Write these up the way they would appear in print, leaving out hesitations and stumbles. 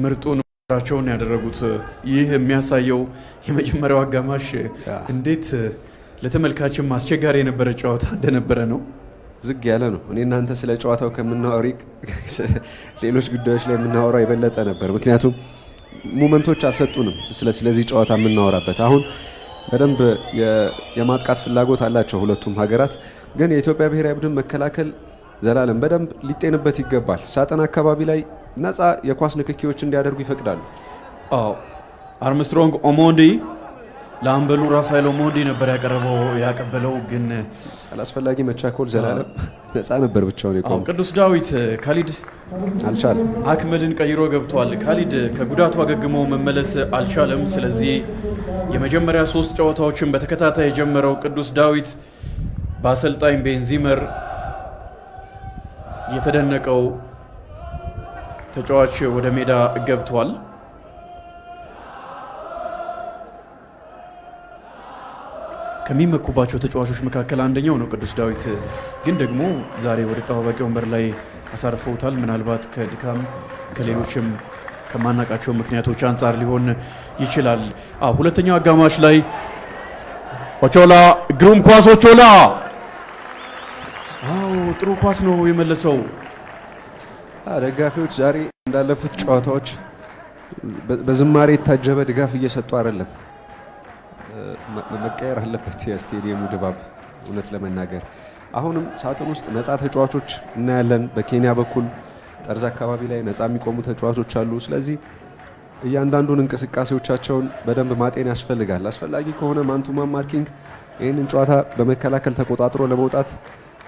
ምርጡን ሙከራቸውን ያደረጉት። ይህ የሚያሳየው የመጀመሪያው አጋማሽ እንዴት ለተመልካችም አስቸጋሪ የነበረ ጨዋታ እንደነበረ ነው። ዝግ ያለ ነው። እኔ እናንተ ስለ ጨዋታው ከምናወሪ ሌሎች ጉዳዮች ላይ የምናወራው የበለጠ ነበር። ምክንያቱም moment ኦች አልሰጡንም ስለዚህ ጨዋታ የምናወራበት። አሁን በደንብ የማጥቃት ፍላጎት አላቸው ሁለቱም ሀገራት። ግን የኢትዮጵያ ብሔራዊ ቡድን መከላከል ዘላለም በደንብ ሊጤንበት ይገባል። ሳጥን አካባቢ ላይ ነፃ የኳስ ንክኪዎች እንዲያደርጉ ይፈቅዳሉ። አዎ፣ አርምስትሮንግ ኦሞንዲ ለአምበሉ ራፋኤል ኦሞንዲ ነበር ያቀረበው ያቀበለው፣ ግን አላስፈላጊ መቻኮል ዘላለም ነፃ ነበር ብቻውን የቆመው። ቅዱስ ዳዊት ካሊድ አልቻለም። አክመልን ቀይሮ ገብቷል። ካሊድ ከጉዳቱ አገግሞ መመለስ አልቻለም። ስለዚህ የመጀመሪያ 3 ጨዋታዎችን በተከታታይ የጀመረው ቅዱስ ዳዊት በአሰልጣኝ ቤንዚመር የተደነቀው ተጫዋች ወደ ሜዳ ገብቷል። ከሚመኩባቸው ተጫዋቾች መካከል አንደኛው ነው ቅዱስ ዳዊት። ግን ደግሞ ዛሬ ወደ ተጠባባቂ ወንበር ላይ አሳርፈውታል። ምናልባት ከድካም ከሌሎችም ከማናቃቸው ምክንያቶች አንጻር ሊሆን ይችላል። ሁለተኛው አጋማሽ ላይ ኦቾላ ግሩም ኳስ ኦቾላ፣ አዎ ጥሩ ኳስ ነው የመለሰው። ደጋፊዎች ዛሬ እንዳለፉት ጨዋታዎች በዝማሬ የታጀበ ድጋፍ እየሰጡ አይደለም። መቀየር አለበት የስቴዲየሙ ድባብ እውነት ለመናገር። አሁንም ሳጥን ውስጥ ነፃ ተጫዋቾች እናያለን። በኬንያ በኩል ጠርዝ አካባቢ ላይ ነፃ የሚቆሙ ተጫዋቾች አሉ። ስለዚህ እያንዳንዱን እንቅስቃሴዎቻቸውን በደንብ ማጤን ያስፈልጋል። አስፈላጊ ከሆነ man to man marking ይህንን ጨዋታ በመከላከል ተቆጣጥሮ ለመውጣት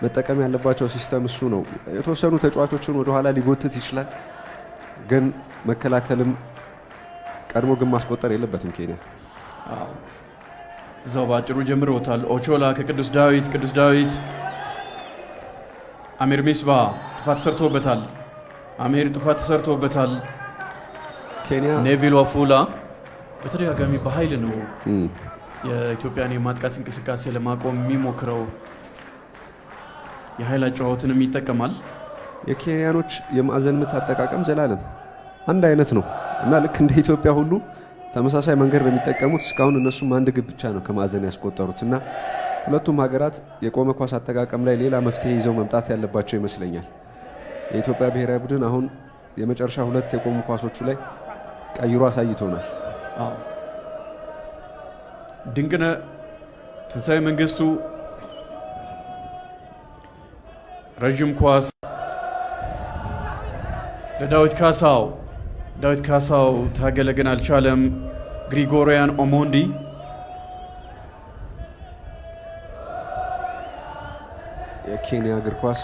መጠቀም ያለባቸው system እሱ ነው። የተወሰኑ ተጫዋቾችን ወደኋላ ሊጎትት ይችላል፣ ግን መከላከልም ቀድሞ ግን ማስቆጠር የለበትም ኬንያ። እዛው በአጭሩ ጀምሮታል። ኦቾላ ከቅዱስ ዳዊት፣ ቅዱስ ዳዊት አሚር ሚስባ ጥፋት ሰርቶበታል። አሚር ጥፋት ተሰርቶበታል። ኬንያ ኔቪል ዋፉላ በተደጋጋሚ በኃይል ነው የኢትዮጵያን የማጥቃት እንቅስቃሴ ለማቆም የሚሞክረው። የኃይል አጨዋወትንም ይጠቀማል። የኬንያኖች የማዕዘን ምት አጠቃቀም ዘላለም አንድ አይነት ነው እና ልክ እንደ ኢትዮጵያ ሁሉ ተመሳሳይ መንገድ ነው የሚጠቀሙት። እስካሁን እነሱም አንድ ግብ ብቻ ነው ከማዕዘን ያስቆጠሩት እና ሁለቱም ሀገራት የቆመ ኳስ አጠቃቀም ላይ ሌላ መፍትሄ ይዘው መምጣት ያለባቸው ይመስለኛል። የኢትዮጵያ ብሔራዊ ቡድን አሁን የመጨረሻ 2 የቆሙ ኳሶቹ ላይ ቀይሮ አሳይቶናል። አዎ ድንቅነህ ትንሳኤ መንግስቱ ረዥም ኳስ ለዳዊት ካሳው፣ ዳዊት ካሳው ታገለ ግን አልቻለም። ግሪጎሪያን ኦሞንዲ የኬንያ እግር ኳስ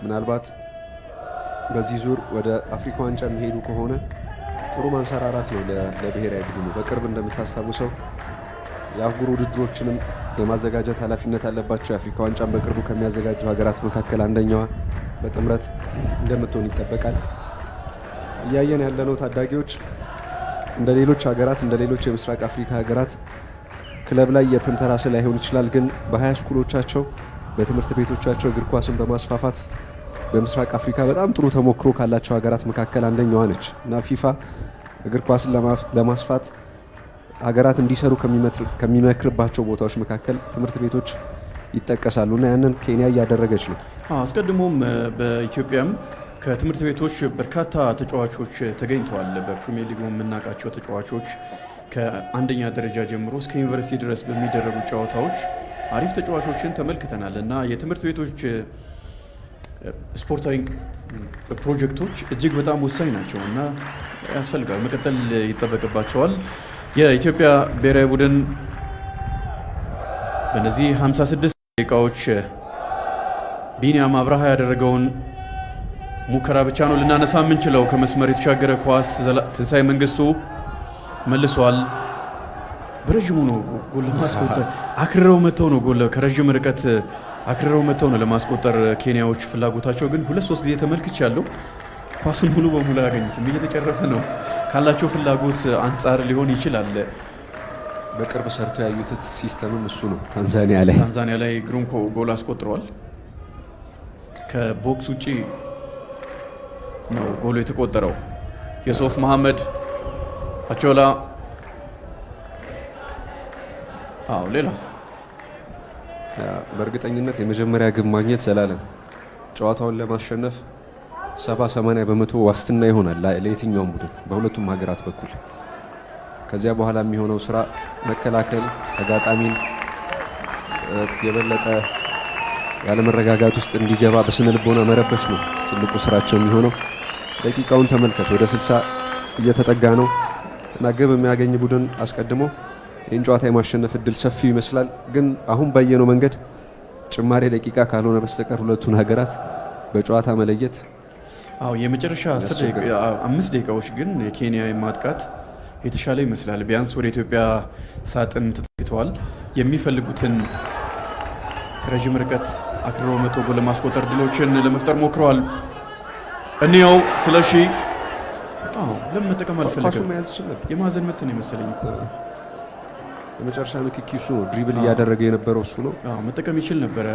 ምናልባት በዚህ ዙር ወደ አፍሪካ ዋንጫ የሚሄዱ ከሆነ ጥሩ ማንሰራራት ነው ለብሔራዊ ቡድኑ። በቅርብ እንደምታስታውሰው የአህጉር ውድድሮችንም የማዘጋጀት ኃላፊነት አለባቸው። የአፍሪካ ዋንጫን በቅርቡ ከሚያዘጋጁ ሀገራት መካከል አንደኛዋ በጥምረት እንደምትሆን ይጠበቃል። እያየን ያለነው ታዳጊዎች እንደ ሌሎች ሀገራት እንደ ሌሎች የምስራቅ አፍሪካ ሀገራት ክለብ ላይ የተንተራሰ ላይሆን ይችላል፣ ግን በሃይ ስኩሎቻቸው በትምህርት ቤቶቻቸው እግር ኳስን በማስፋፋት በምስራቅ አፍሪካ በጣም ጥሩ ተሞክሮ ካላቸው ሀገራት መካከል አንደኛዋ ነች እና ፊፋ እግር ኳስን ለማስፋት ሀገራት እንዲሰሩ ከሚመክርባቸው ቦታዎች መካከል ትምህርት ቤቶች ይጠቀሳሉ እና ያንን ኬንያ እያደረገች ነው። አስቀድሞም በኢትዮጵያም ከትምህርት ቤቶች በርካታ ተጫዋቾች ተገኝተዋል። በፕሪሚየር ሊጉ የምናውቃቸው ተጫዋቾች ከአንደኛ ደረጃ ጀምሮ እስከ ዩኒቨርሲቲ ድረስ በሚደረጉ ጨዋታዎች አሪፍ ተጫዋቾችን ተመልክተናል እና የትምህርት ቤቶች ስፖርታዊ ፕሮጀክቶች እጅግ በጣም ወሳኝ ናቸው እና ያስፈልጋል፣ መቀጠል ይጠበቅባቸዋል። የኢትዮጵያ ብሔራዊ ቡድን በእነዚህ 56 ደቂቃዎች ቢኒያም አብርሃ ያደረገውን ሙከራ ብቻ ነው ልናነሳ የምንችለው። ከመስመር የተሻገረ ኳስ ትንሳኤ መንግስቱ መልሷል። በረዥሙ ነው ጎል ለማስቆጠር አክርረው መተው ነው ጎል ከረዥም ርቀት አክርረው መተው ነው ለማስቆጠር ኬንያዎች ፍላጎታቸው። ግን 2-3 ጊዜ ተመልክቻለሁ። ኳሱን ሙሉ በሙሉ አያገኙትም፣ እየተጨረፈ ነው። ካላቸው ፍላጎት አንጻር ሊሆን ይችላል። በቅርብ ሰርቶ ያዩት system ም እሱ ነው። ታንዛኒያ ላይ ግሩም ጎል አስቆጥረዋል። ከ box ውጪ ነው ጎሉ የተቆጠረው። ዮሱፍ መሐመድ አቾላ። አዎ ሌላ በእርግጠኝነት የመጀመሪያ ግብ ማግኘት ዘላለም ጨዋታውን ለማሸነፍ 70-80% ዋስትና ይሆናል ለየትኛውም ቡድን በሁለቱም ሀገራት በኩል። ከዚያ በኋላ የሚሆነው ስራ መከላከል፣ ተጋጣሚን የበለጠ ያለመረጋጋት ውስጥ እንዲገባ በስነ ልቦና መረበሽ ነው ትልቁ ስራቸው የሚሆነው። ደቂቃውን ተመልከት፣ ወደ 60 እየተጠጋ ነው እና ግብ የሚያገኝ ቡድን አስቀድሞ ይህን ጨዋታ የማሸነፍ እድል ሰፊው ይመስላል። ግን አሁን ባየነው መንገድ ጭማሪ ደቂቃ ካልሆነ በስተቀር ሁለቱን ሀገራት በጨዋታ መለየት አዎ የመጨረሻ 5 ደቂቃዎች ግን የኬንያ የማጥቃት የተሻለ ይመስላል። ቢያንስ ወደ ኢትዮጵያ ሳጥን ተጠግተዋል። የሚፈልጉትን ከረዥም ርቀት አክርሮ መቶ ጎል ለማስቆጠር ድሎችን ለመፍጠር ሞክረዋል። እንየው ስለሺ አዎ ለምን መጠቀም አልፈለገም? የማዕዘን ምት ነው የመሰለኝ። የመጨረሻ ንክኪ እሱ ነው። Dribble እያደረገ የነበረው እሱ ነው። አዎ መጠቀም ይችል ነበረ።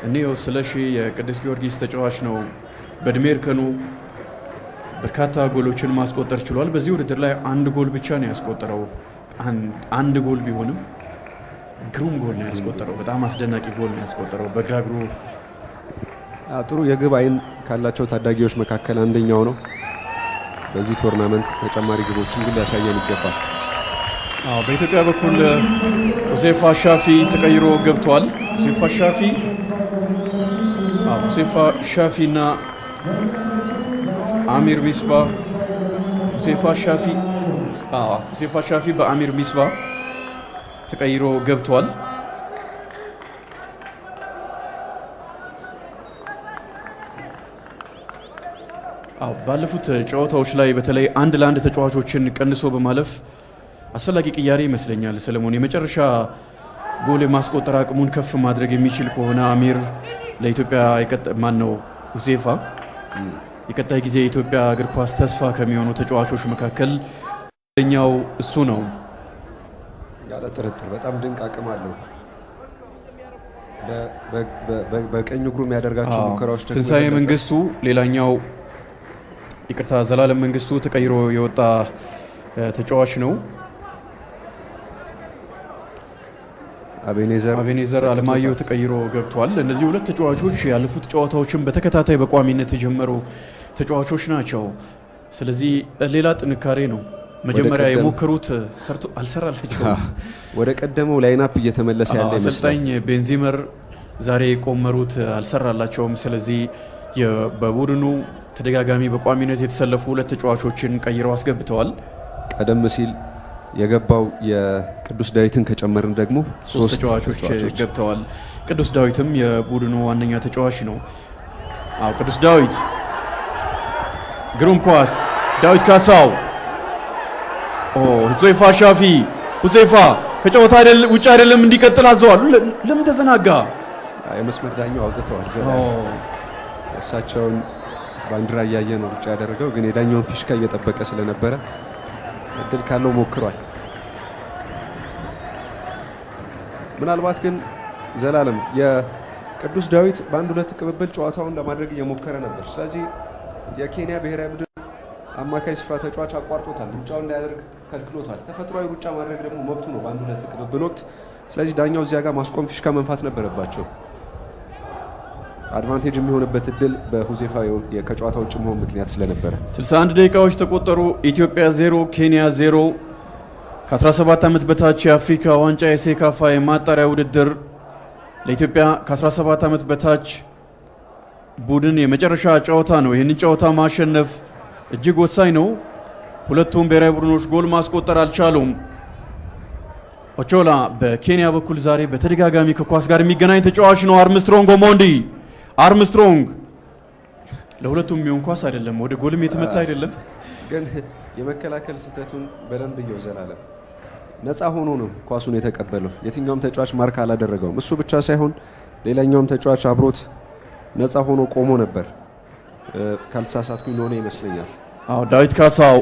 እንየው ስለሺ የቅዱስ ጊዮርጊስ ተጫዋች ነው። በእድሜ እርከኑ በርካታ ጎሎችን ማስቆጠር ችሏል። በዚህ ውድድር ላይ አንድ ጎል ብቻ ነው ያስቆጠረው። አንድ ጎል ቢሆንም ግሩም ጎል ነው ያስቆጠረው። በጣም አስደናቂ ጎል ነው ያስቆጠረው በግራ እግሩ። ጥሩ የግብ አይን ካላቸው ታዳጊዎች መካከል አንደኛው ነው። በዚህ tournament ተጨማሪ ግቦችን ግን ሊያሳየን ይገባል። አዎ በኢትዮጵያ በኩል ሁዜፋ ሻፊ ተቀይሮ ገብቷል። ሁዜፋ ሻፊ አዎ ሁዜፋ ሻፊና አሚር ሚስባ ሁዜፋ ሻፊ አዎ ሁዜፋ ሻፊ በአሚር ሚስባ ተቀይሮ ገብቷል። አዎ ባለፉት ጨዋታዎች ላይ በተለይ አንድ ለአንድ ተጫዋቾችን ቀንሶ በማለፍ አስፈላጊ ቅያሬ ይመስለኛል። ሰለሞን የመጨረሻ ጎል የማስቆጠር አቅሙን ከፍ ማድረግ የሚችል ከሆነ አሚር ለኢትዮጵያ ማን ነው ሁዜፋ የቀጣይ ጊዜ የኢትዮጵያ እግር ኳስ ተስፋ ከሚሆኑ ተጫዋቾች መካከል አንደኛው እሱ ነው። ያለ ጥርጥር በጣም ድንቅ አቅም አለው። በቀኝ እግሩ የሚያደርጋቸው ሙከራዎች ደግሞ ትንሳኤ መንግስቱ ሌላኛው ይቅርታ፣ ዘላለም መንግስቱ ተቀይሮ የወጣ ተጫዋች ነው። አቤኔዘር አለማየሁ ተቀይሮ ገብቷል። እነዚህ ሁለት ተጫዋቾች ያለፉት ጨዋታዎችን በተከታታይ በቋሚነት የጀመሩ ተጫዋቾች ናቸው። ስለዚህ ሌላ ጥንካሬ ነው። መጀመሪያ የሞከሩት ሰርቶ አልሰራላቸውም። ወደ ቀደመው lineup እየተመለሰ ያለ ይመስላል። አሰልጣኝ ቤንዚመር ዛሬ የቆመሩት አልሰራላቸውም። ስለዚህ በቡድኑ ተደጋጋሚ በቋሚነት የተሰለፉ ሁለት ተጫዋቾችን ቀይረው አስገብተዋል። ቀደም ሲል የገባው የቅዱስ ዳዊትን ከጨመርን ደግሞ ሶስት ተጫዋቾች ገብተዋል። ቅዱስ ዳዊትም የቡድኑ ዋነኛ ተጫዋች ነው። አዎ ቅዱስ ዳዊት ግሩም ኳስ፣ ዳዊት ካሳው፣ ሁዜፋ ሻፊ፣ ሁዜፋ ከጨዋታ ውጭ አይደለም እንዲቀጥል አዘዋል። ለምን ተዘናጋ? የመስመር ዳኛው አውጥተዋል። እሳቸውን ባንዲራ እያየ ነው ሩጫ ያደረገው፣ ግን የዳኛውን ፊሽካ እየጠበቀ ስለነበረ እድል ካለው ሞክሯል። ምናልባት ግን ዘላለም የቅዱስ ዳዊት በአንድ ሁለት ቅብብል ጨዋታውን ለማድረግ እየሞከረ ነበር። ስለዚህ የኬንያ ብሔራዊ ቡድን አማካይ ስፍራ ተጫዋች አቋርጦታል፣ ሩጫውን እንዳያደርግ ከልክሎታል። ተፈጥሯዊ ሩጫ ማድረግ ደግሞ መብቱ ነው በአንድ ሁለት ቅብብል ወቅት። ስለዚህ ዳኛው እዚያ ጋር ማስቆም ፊሽካ መንፋት ነበረባቸው። Advantage የሚሆንበት እድል በሁዜፋ ከጨዋታ ውጭ መሆን ምክንያት ስለነበረ 61 ደቂቃዎች ተቆጠሩ። ኢትዮጵያ 0 ኬንያ 0። ከ17 ዓመት በታች የአፍሪካ ዋንጫ የሴካፋ የማጣሪያ ውድድር ለኢትዮጵያ ከ17 ዓመት በታች ቡድን የመጨረሻ ጨዋታ ነው። ይህንን ጨዋታ ማሸነፍ እጅግ ወሳኝ ነው። ሁለቱም ብሔራዊ ቡድኖች ጎል ማስቆጠር አልቻሉም። ኦቾላ በኬንያ በኩል ዛሬ በተደጋጋሚ ከኳስ ጋር የሚገናኝ ተጫዋች ነው። አርምስትሮንግ ኦሞንዲ፣ አርምስትሮንግ ለሁለቱም የሚሆን ኳስ አይደለም፣ ወደ ጎልም የተመታ አይደለም። ግን የመከላከል ስህተቱን በደንብ እየው ዘላለም ነፃ ሆኖ ነው ኳሱን የተቀበለው። የትኛውም ተጫዋች mark አላደረገውም። እሱ ብቻ ሳይሆን ሌላኛውም ተጫዋች አብሮት ነፃ ሆኖ ቆሞ ነበር። ካልተሳሳትኩኝ ሆነ ይመስለኛል። አዎ ዳዊት ካሳው፣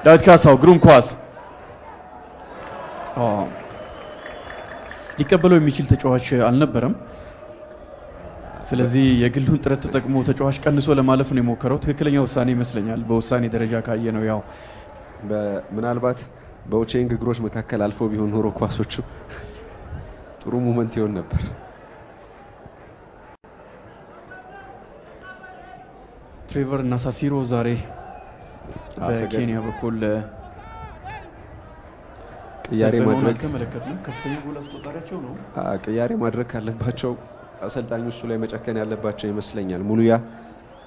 ዳዊት ካሳው ግሩም ኳስ ሊቀበለው የሚችል ተጫዋች አልነበረም። ስለዚህ የግሉን ጥረት ተጠቅሞ ተጫዋች ቀንሶ ለማለፍ ነው የሞከረው። ትክክለኛ ውሳኔ ይመስለኛል። በውሳኔ ደረጃ ካየ ነው ያው ምናልባት በኦቼንግ እግሮች መካከል አልፎ ቢሆን ኖሮ ኳሶቹ ጥሩ moment ይሆን ነበር። ትሬቨር ናሳሲሮ ዛሬ በኬንያ በኩል ቅያሬ ማድረግ አልተመለከትንም። ከፍተኛ ጎል አስቆጣሪያቸው ነው። ቅያሬ ማድረግ ካለባቸው አሰልጣኙ እሱ ላይ መጨከን ያለባቸው ይመስለኛል። ሙሉያ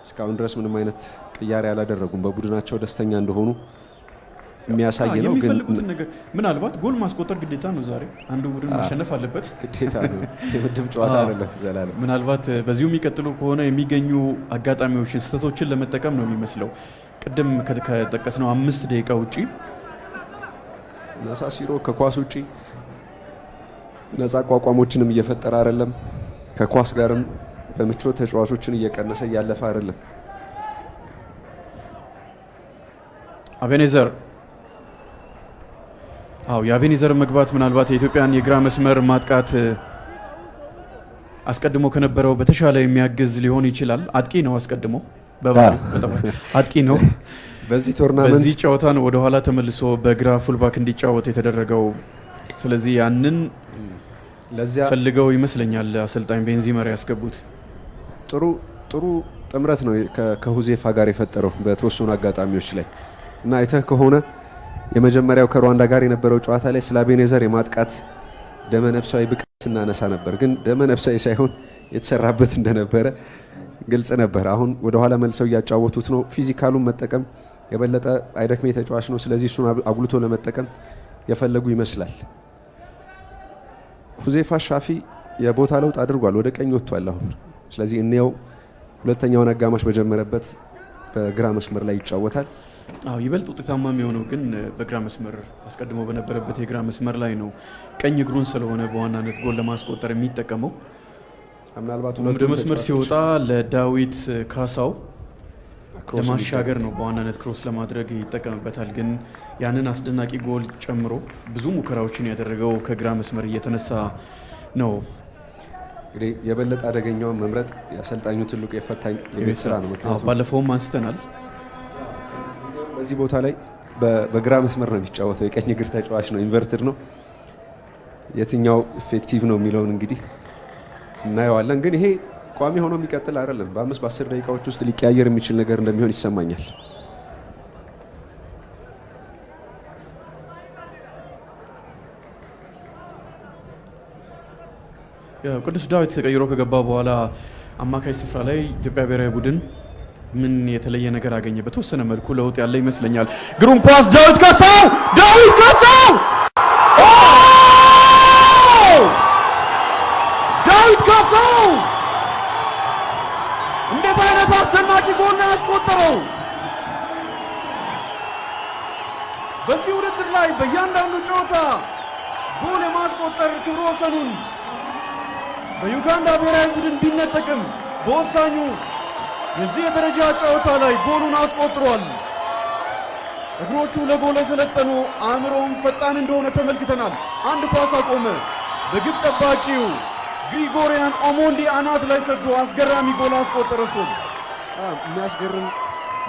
እስካሁን ድረስ ምንም አይነት ቅያሬ አላደረጉም። በቡድናቸው ደስተኛ እንደሆኑ የሚያሳይ ነው። ግን የሚፈልጉትን ነገር ምናልባት ጎል ማስቆጠር ግዴታ ነው። ዛሬ አንዱ ቡድን ማሸነፍ አለበት፣ ግዴታ ነው። የምድብ ጨዋታ አይደለም ዘላለም። ምናልባት በዚሁ የሚቀጥሉ ከሆነ የሚገኙ አጋጣሚዎችን፣ ስህተቶችን ለመጠቀም ነው የሚመስለው። ቅድም ከጠቀስነው 5 ደቂቃ ውጪ ናሳሲሮ ከኳስ ውጪ ነፃ አቋቋሞችንም እየፈጠረ አይደለም። ከኳስ ጋርም በምቾት ተጫዋቾችን እየቀነሰ እያለፈ አይደለም። አቤኔዘር አው የአቤኔዘር መግባት ምናልባት የኢትዮጵያን የግራ መስመር ማጥቃት አስቀድሞ ከነበረው በተሻለ የሚያግዝ ሊሆን ይችላል። አጥቂ ነው፣ አስቀድሞ በጣም አጥቂ ነው። በዚህ tournament በዚህ ጨዋታ ነው ወደ ኋላ ተመልሶ በግራ fullback እንዲጫወት የተደረገው። ስለዚህ ያንን ለዚያ ፈልገው ይመስለኛል አሰልጣኝ ቤንዚመር ያስገቡት። ጥሩ ጥሩ ጥምረት ነው ከሁዜፋ ጋር የፈጠረው በተወሰኑ አጋጣሚዎች ላይ እና አይተህ ከሆነ የመጀመሪያው ከሩዋንዳ ጋር የነበረው ጨዋታ ላይ ስለ አቤኔዘር የማጥቃት ደመነፍሳዊ ብቃት ስናነሳ ነበር። ግን ደመነፍሳዊ ሳይሆን የተሰራበት እንደነበረ ግልጽ ነበር። አሁን ወደኋላ መልሰው እያጫወቱት ነው። physical ኡን መጠቀም የበለጠ አይደክሜ ተጫዋች ነው። ስለዚህ እሱን አጉልቶ ለመጠቀም የፈለጉ ይመስላል። ሁዜፋ ሻፊ የቦታ ለውጥ አድርጓል፣ ወደ ቀኝ ወጥቷል አሁን። ስለዚህ እንየው ሁለተኛውን አጋማሽ በጀመረበት በግራ መስመር ላይ ይጫወታል። አዎ ይበልጥ ውጤታማ የሚሆነው ግን በግራ መስመር አስቀድሞ በነበረበት የግራ መስመር ላይ ነው። ቀኝ እግሩን ስለሆነ በዋናነት ጎል ለማስቆጠር የሚጠቀመው። ምናልባት ወደ መስመር ሲወጣ ለዳዊት ካሳው ለማሻገር ነው በዋናነት cross ለማድረግ ይጠቀምበታል። ግን ያንን አስደናቂ ጎል ጨምሮ ብዙ ሙከራዎችን ያደረገው ከግራ መስመር እየተነሳ ነው። እንግዲህ የበለጠ አደገኛውን መምረጥ የአሰልጣኙ ትልቁ የፈታኝ የቤት ስራ ነው። ምክንያቱም ባለፈውም አንስተናል። በዚህ ቦታ ላይ በግራ መስመር ነው የሚጫወተው። የቀኝ እግር ተጫዋች ነው፣ inverted ነው። የትኛው effective ነው የሚለውን እንግዲህ እናየዋለን። ግን ይሄ ቋሚ ሆኖ የሚቀጥል አይደለም። በ5 በ10 ደቂቃዎች ውስጥ ሊቀያየር የሚችል ነገር እንደሚሆን ይሰማኛል። ቅዱስ ዳዊት ተቀይሮ ከገባ በኋላ አማካይ ስፍራ ላይ ኢትዮጵያ ብሔራዊ ቡድን ምን የተለየ ነገር አገኘ? በተወሰነ መልኩ ለውጥ ያለ ይመስለኛል። ግሩም ኳስ ዳዊት ካሳው! ዳዊት ካሳው! ዳዊት ካሳው እንዴት አይነት አስደናቂ ጎል ነው ያስቆጠረው! በዚህ ውድድር ላይ በእያንዳንዱ ጨዋታ ጎል የማስቆጠር ክብረ ወሰኑን በዩጋንዳ ብሔራዊ ቡድን ቢነጠቅም በወሳኙ የዚህ የደረጃ ጨዋታ ላይ ጎሉን አስቆጥሯል። እግሮቹ ለጎል የሰለጠኑ አእምሮውም ፈጣን እንደሆነ ተመልክተናል። አንድ ኳስ አቆመ። በግብ ጠባቂው ግሪጎሪያን ኦሞንዲ አናት ላይ ሰዶ አስገራሚ ጎል አስቆጠረ። እሱም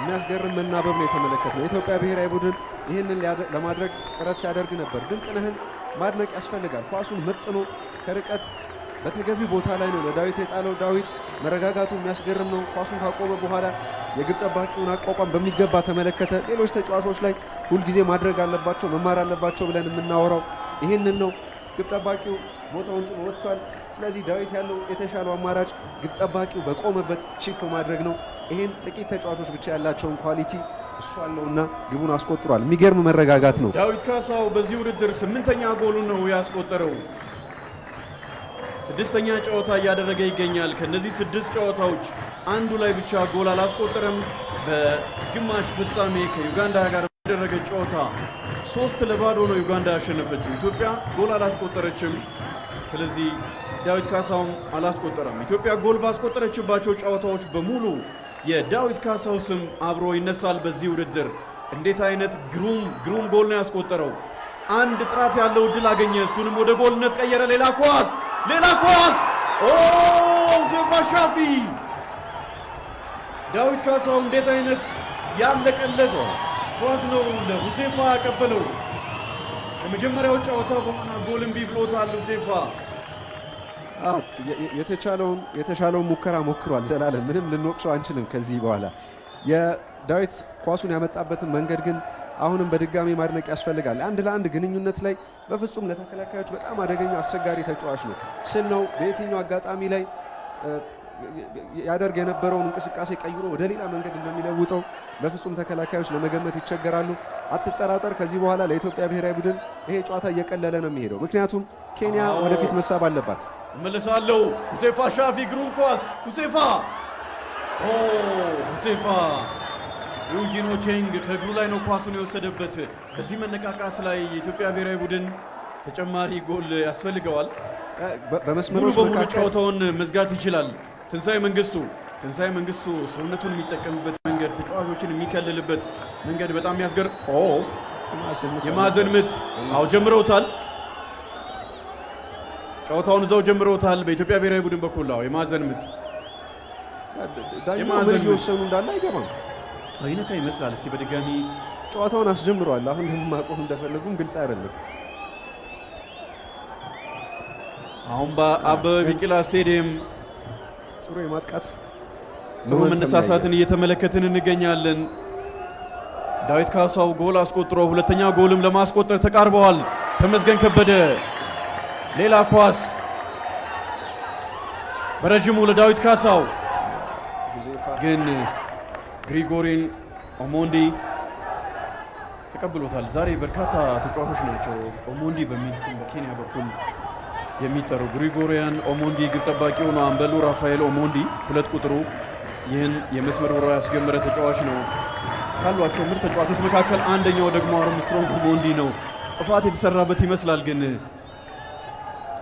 የሚያስገርም መናበብ ነው የተመለከትነው። የኢትዮጵያ ብሔራዊ ቡድን ይህንን ለማድረግ ጥረት ሲያደርግ ነበር። ድንቅነህን ማድነቅ ያስፈልጋል። ኳሱን መጥኖ ከርቀት በተገቢ ቦታ ላይ ነው ለዳዊት የጣለው። ዳዊት መረጋጋቱ የሚያስገርም ነው። ኳሱን ካቆመ በኋላ የግብ ጠባቂውን አቋቋም በሚገባ ተመለከተ። ሌሎች ተጫዋቾች ላይ ሁልጊዜ ማድረግ አለባቸው መማር አለባቸው ብለን የምናወራው ይህንን ነው። ግብ ጠባቂው ቦታውን ጥሎ ወጥቷል። ስለዚህ ዳዊት ያለው የተሻለው አማራጭ ግብ ጠባቂው በቆመበት chip ማድረግ ነው። ይህን ጥቂት ተጫዋቾች ብቻ ያላቸውን quality እሱ አለውና ግቡን አስቆጥሯል። የሚገርም መረጋጋት ነው። ዳዊት ካሳው በዚህ ውድድር 8ኛ ጎሉን ነው ያስቆጠረው። 6ኛ ጨዋታ እያደረገ ይገኛል። ከነዚህ 6 ጨዋታዎች አንዱ ላይ ብቻ ጎል አላስቆጠረም። በግማሽ ፍጻሜ ከዩጋንዳ ጋር ያደረገ ጨዋታ 3-0 ነው ዩጋንዳ ያሸነፈችው። ኢትዮጵያ ጎል አላስቆጠረችም። ስለዚህ ዳዊት ካሳውም አላስቆጠረም። ኢትዮጵያ ጎል ባስቆጠረችባቸው ጨዋታዎች በሙሉ የዳዊት ካሳው ስም አብሮ ይነሳል። በዚህ ውድድር እንዴት አይነት ግሩም ግሩም ጎል ነው ያስቆጠረው! አንድ ጥራት ያለው እድል አገኘ፣ እሱንም ወደ ጎልነት ቀየረ። ሌላ ኳስ ሌላ ኳስ! ኦ! ሁዜፋ ሻፊ! ዳዊት ካሳው እንዴት አይነት ያለቀለት ኳስ ነው ለሁዜፋ ያቀበለው። ከመጀመሪያው ጨዋታ በኋላ ጎል እምቢ ብሎታል ሁዜፋ። የተሻለውን ሙከራ ሞክሯል። ዘላለም ምንም ልንወቅሰው አንችልም ከዚህ በኋላ። የዳዊት ኳሱን ያመጣበትን መንገድ ግን አሁንም በድጋሚ ማድነቅ ያስፈልጋል። አንድ ለአንድ ግንኙነት ላይ በፍጹም ለተከላካዮች በጣም አደገኛ አስቸጋሪ ተጫዋች ነው ስል ነው። በየትኛው አጋጣሚ ላይ ያደርግ የነበረውን እንቅስቃሴ ቀይሮ ወደ ሌላ መንገድ እንደሚለውጠው በፍጹም ተከላካዮች ለመገመት ይቸገራሉ። አትጠራጠር፣ ከዚህ በኋላ ለኢትዮጵያ ብሔራዊ ቡድን ይሄ ጨዋታ እየቀለለ ነው የሚሄደው። ምክንያቱም ኬንያ ወደፊት መሳብ አለባት። እመለሳለሁ። ሁዜፋ ሻፊ ግሩም ኳስ። ሁዜፋ ሁዜፋ ዩጂን ኦቼንግ ከእግሩ ላይ ነው ኳሱን የወሰደበት። በዚህ መነቃቃት ላይ የኢትዮጵያ ብሔራዊ ቡድን ተጨማሪ ጎል ያስፈልገዋል። በመስመሮች ሙሉ በሙሉ ጨዋታውን መዝጋት ይችላል። ትንሳኤ መንግስቱ ሰውነቱን የሚጠቀምበት መንገድ፣ ተጫዋቾችን የሚከልልበት መንገድ በጣም የሚያስገርም። የማዕዘን ምት አዎ ጀምረውታል። ጨዋታውን እዛው ጀምረውታል። በኢትዮጵያ ብሔራዊ ቡድን በኩል አዎ የማዕዘን ምት ዳኛው ምን እየወሰኑ እንዳለ አይገባም። አይነካ ይመስላል። እስቲ በድጋሚ ጨዋታውን አስጀምረዋል። አሁን ለምን ማቆም እንደፈለጉም ግልጽ አይደለም። አሁን በአበበ ቢቂላ ስቴዲየም ጥሩ የማጥቃት ጥሩ መነሳሳትን እየተመለከትን እንገኛለን። ዳዊት ካሳው ጎል አስቆጥሮ ሁለተኛ ጎልም ለማስቆጠር ተቃርበዋል። ተመስገን ከበደ ሌላ ኳስ በረዥሙ ለዳዊት ካሳው፣ ግን ግሪጎሪን ኦሞንዲ ተቀብሎታል። ዛሬ በርካታ ተጫዋቾች ናቸው ኦሞንዲ በሚል ስም በኬንያ በኩል የሚጠሩ። ግሪጎሪያን ኦሞንዲ ግብ ጠባቂው ነው። አምበሉ ራፋኤል ኦሞንዲ 2 ቁጥሩ ይህን የመስመር ውርወራ ያስጀመረ ተጫዋች ነው። ካሏቸው ምርጥ ተጫዋቾች መካከል አንደኛው ደግሞ አርምስትሮንግ ኦሞንዲ ነው። ጥፋት የተሰራበት ይመስላል፣ ግን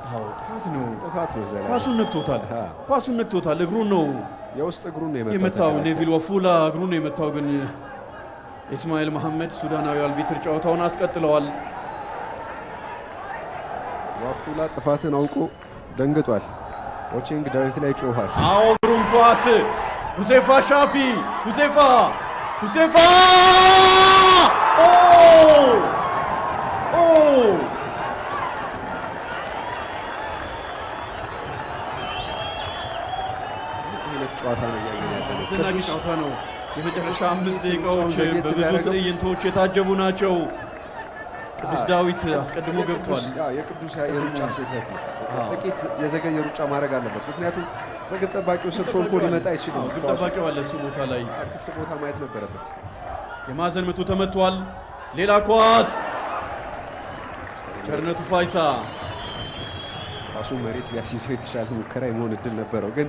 አዎ ጥፋት ነው፣ ጥፋት ነው። ኳሱን ነክቶታል፣ ኳሱን ነክቶታል። እግሩን ነው የውስጥ እግሩን ነው የመታው። ኔቪል ወፉላ እግሩን ነው የመታው፣ ግን ኢስማኤል መሐመድ ሱዳናዊ አልቢትር ጨዋታውን አስቀጥለዋል። ዋፉላ ጥፋትን አውቆ ደንግጧል። ኦቼንግ ዳዊት ላይ ጮኋል። አዎ ግሩም ኳስ ሁዜፋ ሻፊ ሁዜፋ ሁዜፋ ኦ ኦ ጨዋታ ነው እያየን ያለነው። አስደናቂ ጨዋታ ነው። የመጨረሻ 5 ደቂቃዎች በብዙ ትዕይንቶች የታጀቡ ናቸው። ቅዱስ ዳዊት አስቀድሞ ገብቷል። የቅዱስ የሩጫ ስህተት ነው። ጥቂት የዘገየ ሩጫ ማድረግ አለበት። ምክንያቱም በግብ ጠባቂው ስር ሾልኮ ሊመጣ አይችልም። ግብ ጠባቂው አለ እሱ ቦታ ላይ ክፍት ቦታ ማየት ነበረበት። የማዕዘን ምቱ ተመቷል። ሌላ ኳስ ቸርነቱ ፋይሳ ኳሱን መሬት ቢያስይዘው የተሻለ ሙከራ የመሆን እድል ነበረው፣ ግን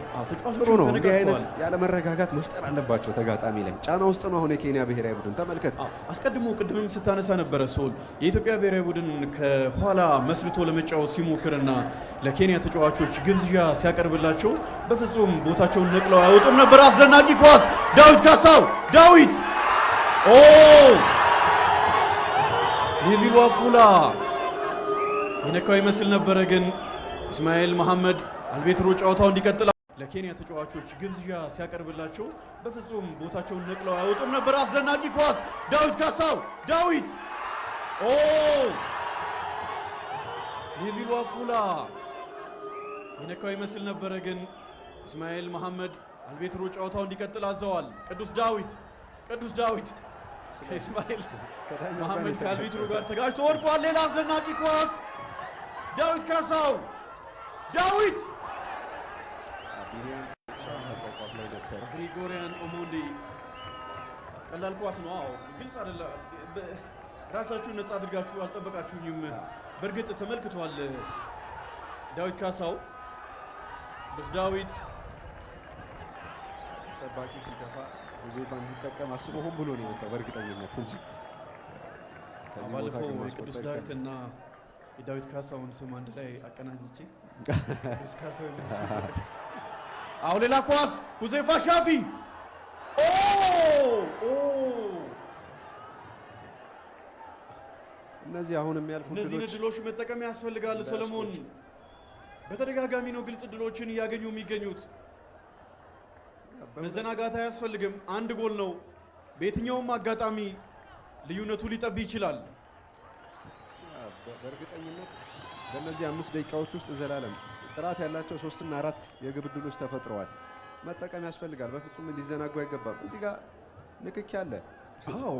ጥሩ ነው። እንዲህ አይነት ያለመረጋጋት መፍጠር አለባቸው ተጋጣሚ ላይ። ጫና ውስጥ ነው አሁን የኬንያ ብሔራዊ ቡድን። ተመልከት፣ አስቀድሞ ቅድምም ስታነሳ ነበረ ሶል፣ የኢትዮጵያ ብሔራዊ ቡድን ከኋላ መስርቶ ለመጫወት ሲሞክርና ለኬንያ ተጫዋቾች ግብዣ ሲያቀርብላቸው በፍጹም ቦታቸውን ነቅለው አይወጡም ነበር። አስደናቂ ኳስ ዳዊት ካሳው፣ ዳዊት ኦ ኔቪል ዋፉላ የነካው ይመስል ነበረ፣ ግን እስማኤል መሐመድ አልቤትሮ ጨዋታው እንዲቀጥል ለኬንያ ተጫዋቾች ግብዣ ሲያቀርብላቸው በፍጹም ቦታቸውን ነቅለው አይወጡም ነበር። አስደናቂ ኳስ ዳዊት ካሳው፣ ዳዊት ኦ ኔቪል ዋፉላ የነካው ይመስል ነበረ፣ ግን እስማኤል መሐመድ አልቤትሮ ጨዋታው እንዲቀጥል አዘዋል። ቅዱስ ዳዊት ቅዱስ ዳዊት ከእስማኤል መሐመድ ከአልቤትሮ ጋር ተጋጭቶ ወድቋል። ሌላ አስደናቂ ኳስ ዳዊት ካሳው፣ ዳዊት ግሪጎሪያን ኦሞንዲ ቀላል ኳስ ነው። አዎ ግልጽ አይደለም። ራሳችሁን ነጻ አድርጋችሁ አልጠበቃችሁኝም። በእርግጥ ተመልክቷል ዳዊት ካሳው። ቅዱስ ዳዊት ጠባቂው ሲተፋ ሁዜፋ እንዲጠቀም አስቦ ሆን ብሎ ነው የመታው በእርግጠኝነት እንጂ ከዚህ ቦታ የቅዱስ ዳዊትና የዳዊት ካሳውን ስም አንድ ላይ አቀናጅቼ ቅዱስ ካሳው የሚል አሁን ሌላ ኳስ ሁዜፋ ሻፊ ኦ ኦ እነዚህ አሁን የሚያልፉ እነዚህን እድሎች መጠቀም ያስፈልጋል። ሰለሞን በተደጋጋሚ ነው ግልጽ እድሎችን እያገኙ የሚገኙት። መዘናጋት አያስፈልግም። አንድ ጎል ነው። በየትኛውም አጋጣሚ ልዩነቱ ሊጠብ ይችላል። በእርግጠኝነት በእነዚህ 5 ደቂቃዎች ውስጥ ዘላለም ጥራት ያላቸው 3 እና 4 የግብ ዕድሎች ተፈጥረዋል። መጠቀም ያስፈልጋል። በፍጹም ሊዘናጉ አይገባም። እዚህ ጋር ንክኪ አለ። አዎ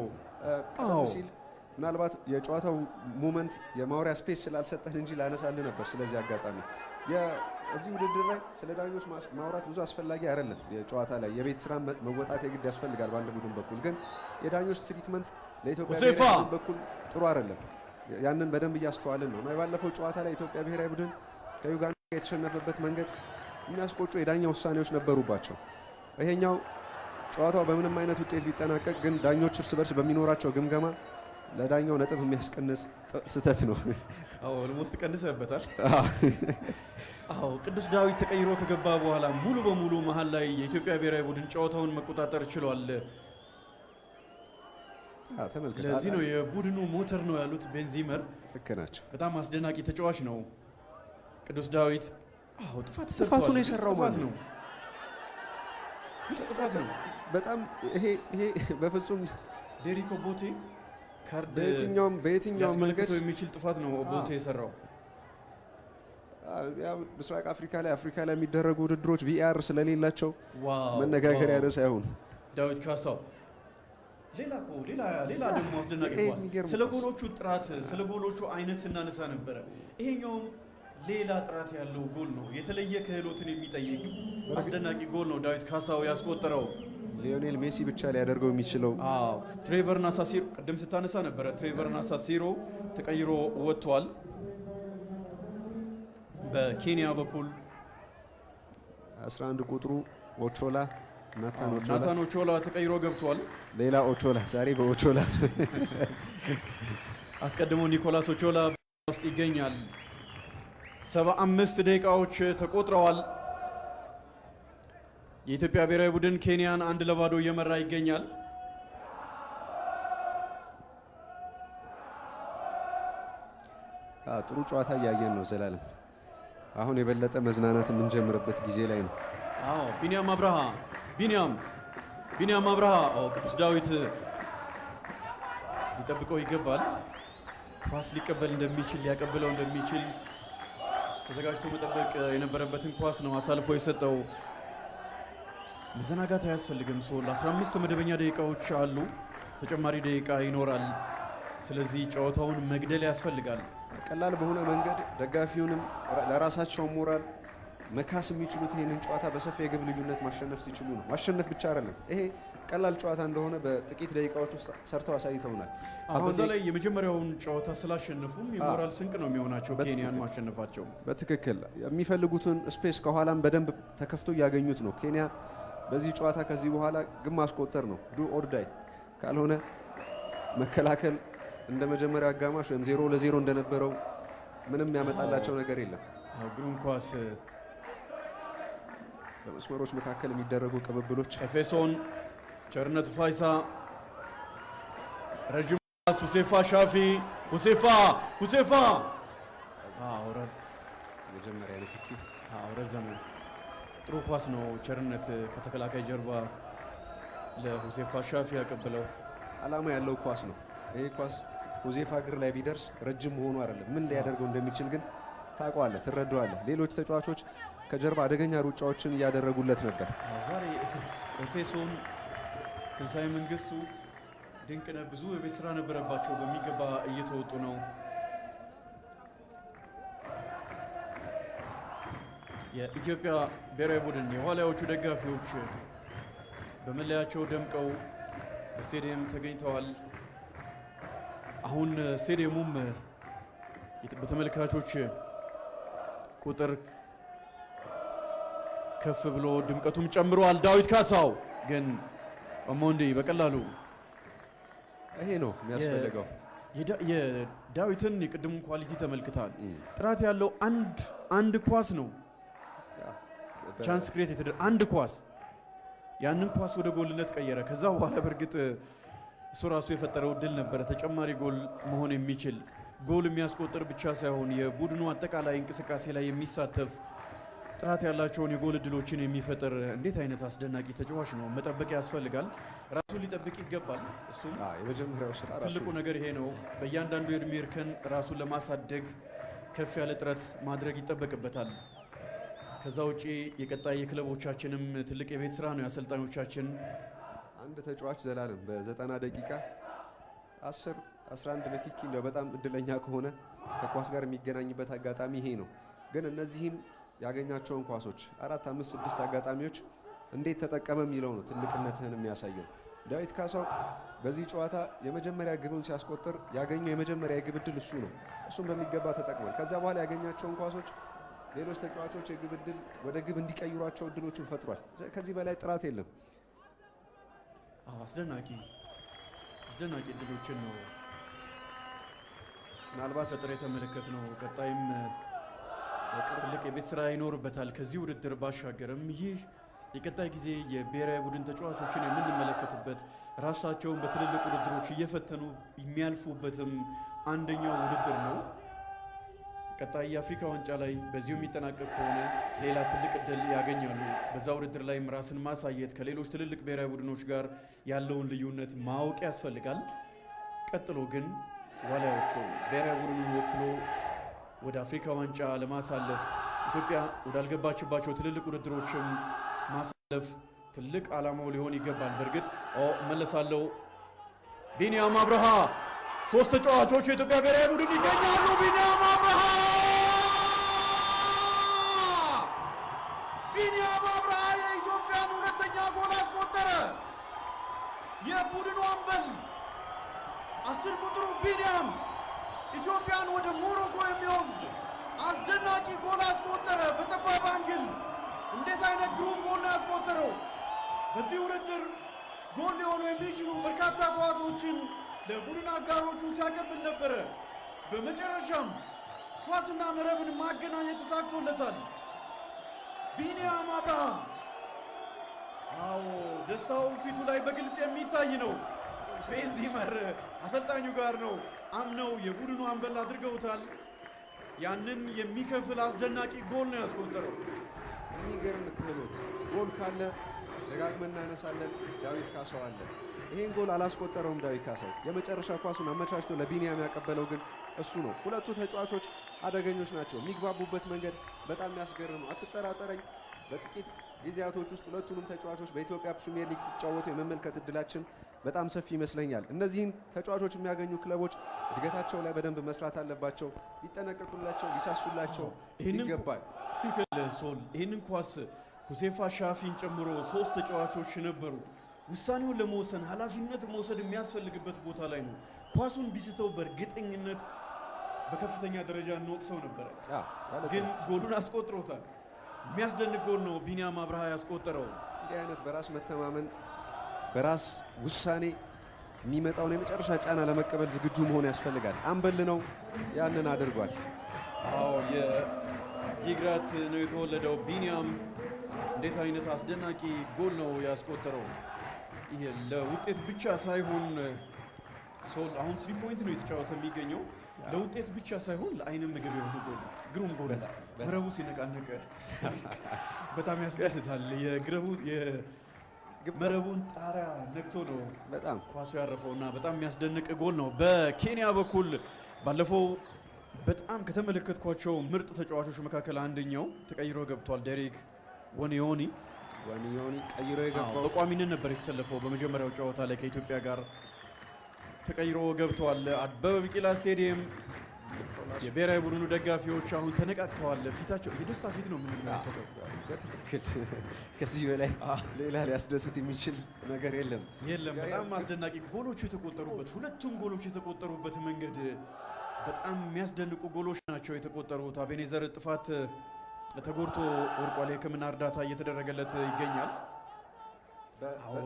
ቀደም ሲል ምናልባት የጨዋታው moment የማውሪያ space ስላልሰጠን እንጂ ላነሳልህ ነበር። ስለዚህ አጋጣሚ እዚህ ውድድር ላይ ስለ ዳኞች ማውራት ብዙ አስፈላጊ አይደለም። የጨዋታ ላይ የቤት ስራ መወጣት የግድ ያስፈልጋል። በአንድ ቡድን በኩል ግን የዳኞች treatment ለኢትዮጵያ ብሔራዊ ቡድን በኩል ጥሩ አይደለም። ያንን በደንብ እያስተዋልን ነው። የባለፈው ጨዋታ ላይ ኢትዮጵያ ብሔራዊ ቡድን ከዩጋንዳ የተሸነፈበት መንገድ የሚያስቆጩ የዳኛ ውሳኔዎች ነበሩባቸው። ይሄኛው ጨዋታው በምንም አይነት ውጤት ቢጠናቀቅ ግን ዳኞች እርስ በርስ በሚኖራቸው ግምገማ ለዳኛው ነጥብ የሚያስቀንስ ስህተት ነው። አዎ almost ቀንሰበታል። አዎ ቅዱስ ዳዊት ተቀይሮ ከገባ በኋላ ሙሉ በሙሉ መሀል ላይ የኢትዮጵያ ብሔራዊ ቡድን ጨዋታውን መቆጣጠር ችሏል። ተመልከት። ለዚህ ነው የቡድኑ ሞተር ነው ያሉት ቤንዚመር። ልክ ናቸው። በጣም አስደናቂ ተጫዋች ነው ቅዱስ ዳዊት። አዎ ጥፋት ሰርቷል። ጥፋቱን የሰራው ጥፋት ማን ነው። ግልጽ ጥፋት ነው። በጣም ይሄ በፍጹም ዴሪክ ኦቦቴ ካርድ በየትኛውም መንገድ ሊያስመለክተው የሚችል ጥፋት ነው ኦቦቴ የሰራው። ያው ምስራቅ አፍሪካ ላይ፣ አፍሪካ ላይ የሚደረጉ ውድድሮች VAR ስለሌላቸው wow መነጋገሪያ ርዕስ አይሆኑ። ዳዊት ካሳው ሌላ እኮ ሌላ ደግሞ አስደናቂ ይሄ ኳስ። የሚገርም ስለ ኳስ። ጎሎቹ ጥራት፣ ስለ ጎሎቹ አይነት ስናነሳ ነበረ። ይሄኛውም ሌላ ጥራት ያለው ጎል ነው። የተለየ ክህሎትን የሚጠይቅ አስደናቂ ጎል ነው ዳዊት ካሳው ያስቆጠረው። ሊዮኔል ሜሲ ብቻ ሊያደርገው የሚችለው። አዎ፣ ትሬቨር ናሳሲሮ ቅድም ስታነሳ ነበረ። ትሬቨር ናሳሲሮ ተቀይሮ ወጥቷል። በኬንያ በኩል 11 ቁጥሩ ኦቾላ፣ ናታን ኦቾላ። ናታን ኦቾላ ተቀይሮ ገብቷል። ሌላ ኦቾላ፣ ዛሬ በኦቾላ። አስቀድሞ ኒኮላስ ኦቾላ ውስጥ ይገኛል። 75 ደቂቃዎች ተቆጥረዋል። የኢትዮጵያ ብሔራዊ ቡድን ኬንያን 1-0 እየመራ ይገኛል። ጥሩ ጨዋታ እያየን ነው ዘላለም። አሁን የበለጠ መዝናናት የምንጀምርበት ጊዜ ላይ ነው። አዎ፣ ቢኒያም አብርሃ፣ ቢኒያም አብርሃ። አዎ፣ ቅዱስ ዳዊት ሊጠብቀው ይገባል። ኳስ ሊቀበል እንደሚችል፣ ሊያቀብለው እንደሚችል ተዘጋጅቶ መጠበቅ የነበረበትን ኳስ ነው አሳልፎ የሰጠው። መዘናጋት አያስፈልግም። ሶል፣ 15 መደበኛ ደቂቃዎች አሉ፣ ተጨማሪ ደቂቃ ይኖራል። ስለዚህ ጨዋታውን መግደል ያስፈልጋል። ቀላል በሆነ መንገድ ደጋፊውንም ለራሳቸው ሞራል መካስ የሚችሉት ይህንን ጨዋታ በሰፊ የግብ ልዩነት ማሸነፍ ሲችሉ ነው። ማሸነፍ ብቻ አይደለም፣ ይሄ ቀላል ጨዋታ እንደሆነ በጥቂት ደቂቃዎች ውስጥ ሰርተው አሳይተውናል። በዛ ላይ የመጀመሪያውን ጨዋታ ስላሸነፉም የሞራል ስንቅ ነው የሚሆናቸው ኬንያን ማሸነፋቸው። በትክክል የሚፈልጉትን space ከኋላም በደንብ ተከፍቶ እያገኙት ነው። ኬንያ በዚህ ጨዋታ ከዚህ በኋላ ግብ ማስቆጠር ነው፣ do or die። ካልሆነ መከላከል እንደ መጀመሪያው አጋማሽ ወይም 0-0 እንደነበረው ምንም ያመጣላቸው ነገር የለም። ግሩም ኳስ። በመስመሮች መካከል የሚደረጉ ቅብብሎች። ኤፌሶን፣ ቸርነቱ ፋይሳ፣ ረዥም ኳስ፣ ሁሴፋ ሻፊ፣ ሁሴፋ፣ ሁሴፋ። መጀመሪያ ንክኪ። ረዘመ። ጥሩ ኳስ ነው ቸርነት ከተከላካይ ጀርባ ለሁሴፋ ሻፊ ያቀብለው። ዓላማ ያለው ኳስ ነው። ይሄ ኳስ ሁዜፋ እግር ላይ ቢደርስ ረጅም መሆኑ አይደለም ምን ሊያደርገው እንደሚችል ግን ታውቀዋለህ፣ ትረዳዋለህ። ሌሎች ተጫዋቾች ከጀርባ አደገኛ ሩጫዎችን እያደረጉለት ነበር። ዛሬ ኤፌሶን፣ ትንሣኤ መንግስቱ፣ ድንቅነህ ብዙ የቤት ስራ ነበረባቸው፣ በሚገባ እየተወጡ ነው። የኢትዮጵያ ብሔራዊ ቡድን የኋላዎቹ ደጋፊዎች በመለያቸው ደምቀው በስቴዲየም ተገኝተዋል። አሁን ስቴዲየሙም በተመልካቾች ቁጥር ከፍ ብሎ ድምቀቱም ጨምሯል። ዳዊት ካሳው ግን ኦሞንዲ በቀላሉ። ይሄ ነው የሚያስፈልገው። የዳዊትን የቅድሙን quality ተመልክታል። ጥራት ያለው አንድ አንድ ኳስ ነው፣ chance create የተደረገ አንድ ኳስ፣ ያንን ኳስ ወደ ጎልነት ቀየረ። ከዛ በኋላ በእርግጥ እሱ ራሱ የፈጠረው እድል ነበረ ተጨማሪ ጎል መሆን የሚችል። ጎል የሚያስቆጥር ብቻ ሳይሆን የቡድኑ አጠቃላይ እንቅስቃሴ ላይ የሚሳተፍ፣ ጥራት ያላቸውን የጎል እድሎችን የሚፈጥር እንዴት አይነት አስደናቂ ተጫዋች ነው። መጠበቅ ያስፈልጋል። ራሱን ሊጠብቅ ይገባል። እሱም የመጀመሪያው ስራ ራሱ ትልቁ ነገር ይሄ ነው። በእያንዳንዱ የእድሜ እርከን ራሱን ለማሳደግ ከፍ ያለ ጥረት ማድረግ ይጠበቅበታል። ከዛ ውጪ የቀጣይ የክለቦቻችንም ትልቅ የቤት ስራ ነው የአሰልጣኞቻችን። አንድ ተጫዋች ዘላለም በ90 ደቂቃ 10 11 ንክኪ እንደው በጣም እድለኛ ከሆነ ከኳስ ጋር የሚገናኝበት አጋጣሚ ይሄ ነው። ግን እነዚህን ያገኛቸውን ኳሶች 4፣ 5፣ 6 አጋጣሚዎች እንዴት ተጠቀመ የሚለው ነው ትልቅነትህን የሚያሳየው። ዳዊት ካሳው በዚህ ጨዋታ የመጀመሪያ ግቡን ሲያስቆጥር ያገኘው የመጀመሪያ የግብ እድል እሱ ነው። እሱም በሚገባ ተጠቅሟል። ከዛ በኋላ ያገኛቸውን ኳሶች ሌሎች ተጫዋቾች የግብ እድል ወደ ግብ እንዲቀይሯቸው እድሎችን ፈጥሯል። ከዚህ በላይ ጥራት የለም። አዎ፣ አስደናቂ አስደናቂ እድሎችን ነው ምናልባት ሲፈጥር የተመለከት ነው። ቀጣይም ትልቅ የቤት ስራ ይኖርበታል። ከዚህ ውድድር ባሻገርም ይህ የቀጣይ ጊዜ የብሔራዊ ቡድን ተጫዋቾችን የምንመለከትበት፣ ራሳቸውን በትልልቅ ውድድሮች እየፈተኑ የሚያልፉበትም አንደኛው ውድድር ነው። ቀጣይ የአፍሪካ ዋንጫ ላይ በዚሁ የሚጠናቀቅ ከሆነ ሌላ ትልቅ እድል ያገኛሉ። በዛ ውድድር ላይም ራስን ማሳየት፣ ከሌሎች ትልልቅ ብሔራዊ ቡድኖች ጋር ያለውን ልዩነት ማወቅ ያስፈልጋል። ቀጥሎ ግን ዋሊያዎቹ ብሔራዊ ቡድኑን ወክሎ ወደ አፍሪካ ዋንጫ ለማሳለፍ፣ ኢትዮጵያ ወዳልገባችባቸው ትልልቅ ውድድሮችም ማሳለፍ ትልቅ ዓላማው ሊሆን ይገባል። በእርግጥ መለሳለው። ቢኒያም አብርሃ፣ ሶስት ተጫዋቾች የኢትዮጵያ ብሔራዊ ቡድን ይገኛሉ። ቢኒያም አብርሃ፣ ቢኒያም አብርሃ የኢትዮጵያን ሁለተኛ ጎል አስቆጠረ። የቡድኑ አምበል 10 ቁጥሩ ቢኒያም ኢትዮጵያን ወደ ሞሮኮ የሚወስድ አስደናቂ ጎል አስቆጠረ። በጠባብ angle እንዴት አይነት ግሩም ጎል ነው ያስቆጠረው! በዚህ ውድድር ጎል ሊሆኑ የሚችሉ በርካታ ኳሶችን ለቡድን አጋሮቹ ሲያቀብል ነበረ። በመጨረሻም ኳስና መረብን ማገናኘት ተሳክቶለታል። ቢኒያም አብርሃ፣ አዎ፣ ደስታው ፊቱ ላይ በግልጽ የሚታይ ነው። ቤንዚመር አሰልጣኙ ጋር ነው። አምነው የቡድኑ አምበል አድርገውታል። ያንን የሚከፍል አስደናቂ ጎል ነው ያስቆጠረው። የሚገርም ክህሎት። ጎል ካለ ደጋግመን እናነሳለን። ዳዊት ካሳው አለ። ይሄን ጎል አላስቆጠረውም ዳዊት ካሳው። የመጨረሻ ኳሱን አመቻችቶ ለቢኒያም ያቀበለው ግን እሱ ነው። ሁለቱ ተጫዋቾች አደገኞች ናቸው። የሚግባቡበት መንገድ በጣም የሚያስገርም ነው። አትጠራጠረኝ፣ በጥቂት ጊዜያቶች ውስጥ ሁለቱንም ተጫዋቾች በኢትዮጵያ ፕሪሚየር ሊግ ሲጫወቱ የመመልከት እድላችን በጣም ሰፊ ይመስለኛል። እነዚህን ተጫዋቾች የሚያገኙ ክለቦች እድገታቸው ላይ በደንብ መስራት አለባቸው። ሊጠነቀቁላቸው፣ ሊሳሱላቸው ይገባል። ትክክል ሶል። ይህንን ኳስ ሁሴፋ ሻፊን ጨምሮ ሶስት ተጫዋቾች ነበሩ። ውሳኔውን ለመወሰን ኃላፊነት መውሰድ የሚያስፈልግበት ቦታ ላይ ነው። ኳሱን ቢስተው በእርግጠኝነት በከፍተኛ ደረጃ እንወቅሰው ነበረ፣ ግን ጎሉን አስቆጥሮታል። የሚያስደንቅ ጎል ነው ቢኒያም አብርሃ ያስቆጠረው። እንዲህ አይነት በራስ መተማመን፣ በራስ ውሳኔ የሚመጣውን የመጨረሻ ጫና ለመቀበል ዝግጁ መሆን ያስፈልጋል። አምበል ነው፣ ያንን አድርጓል። አዎ፣ የዲግራት ነው የተወለደው ቢኒያም። እንዴት አይነት አስደናቂ ጎል ነው ያስቆጠረው! ይሄ ለውጤት ብቻ ሳይሆን ሶል፣ አሁን 3 point ነው የተጫወተ የሚገኘው። ለውጤት ብቻ ሳይሆን ለአይንም ምግብ የሆነ ጎል ነው። ግሩም ጎል ነው። መረቡ ሲነቃነቅ በጣም ያስደስታል። የግረቡ የመረቡን ጣሪያ ነክቶ ነው በጣም ኳሱ ያረፈው እና በጣም የሚያስደንቅ ጎል ነው። በኬንያ በኩል ባለፈው በጣም ከተመለከትኳቸው ምርጥ ተጫዋቾች መካከል አንደኛው ተቀይሮ ገብቷል። ዴሪክ ወኒዮኒ። ዋኒዮኒ ቀይሮ የገባው። በቋሚነት ነበር የተሰለፈው በመጀመሪያው ጨዋታ ላይ ከኢትዮጵያ ጋር፣ ተቀይሮ ገብተዋል። አበበ ቢቂላ ስቴዲየም የብሔራዊ ቡድኑ ደጋፊዎች አሁን ተነቃቅተዋል። ፊታቸው የደስታ ፊት ነው የምንመለከተው። በትክክል፣ ከዚህ በላይ ሌላ ሊያስደስት የሚችል ነገር የለም። የለም። በጣም አስደናቂ ጎሎቹ የተቆጠሩበት፣ ሁለቱም ጎሎች የተቆጠሩበት መንገድ በጣም የሚያስደንቁ ጎሎች ናቸው የተቆጠሩት። አቤኔዘር ጥፋት ተጎድቶ ወድቋል። የሕክምና እርዳታ እየተደረገለት ይገኛል።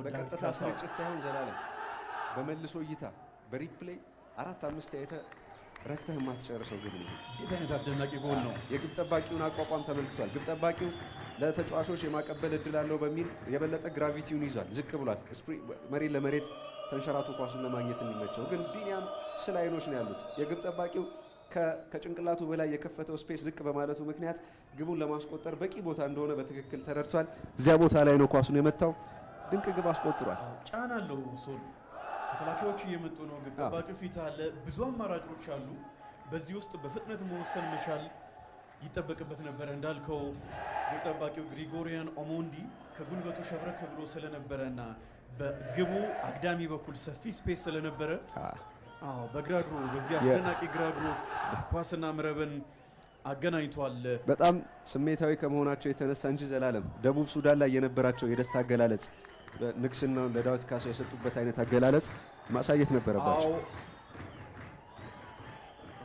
በቀጥታ ስርጭት ሳይሆን ዘላለም፣ በመልሶ እይታ በ replay አራት አምስት አይተህ ረክተህ የማትጨርሰው ግብ ነው። እንዴት አይነት አስደናቂ ጎል ነው! የግብ ጠባቂውን አቋቋም ተመልክቷል። ግብ ጠባቂው ለተጫዋቾች የማቀበል እድል አለው በሚል የበለጠ gravity ውን ይዟል፣ ዝቅ ብሏል። መሬት ለመሬት ተንሸራቶ ኳሱን ለማግኘት እንዲመቸው። ግን ቢኒያም ስለ አይኖች ነው ያሉት። የግብ ጠባቂው ከጭንቅላቱ በላይ የከፈተው space ዝቅ በማለቱ ምክንያት ግቡን ለማስቆጠር በቂ ቦታ እንደሆነ በትክክል ተረድቷል። እዚያ ቦታ ላይ ነው ኳሱን የመታው። ድንቅ ግብ አስቆጥሯል። ጫና አለው ሶል፣ ተከላካዮች እየመጡ ነው። ግብ ጠባቂው ፊት አለ። ብዙ አማራጮች አሉ። በዚህ ውስጥ በፍጥነት መወሰን መቻል ይጠበቅበት ነበረ። እንዳልከው ግብ ጠባቂው ግሪጎሪያን ኦሞንዲ ከጉልበቱ ሸብረክ ብሎ ስለነበረ እና በግቡ አግዳሚ በኩል ሰፊ space ስለነበረ፣ አዎ፣ በግራ እግሩ፣ በዚህ አስደናቂ ግራ እግሩ ኳስና መረብን አገናኝቷል። በጣም ስሜታዊ ከመሆናቸው የተነሳ እንጂ ዘላለም፣ ደቡብ ሱዳን ላይ የነበራቸው የደስታ አገላለጽ፣ ንግስናውን ለዳዊት ካሳው የሰጡበት አይነት አገላለጽ ማሳየት ነበረባቸው። አዎ፣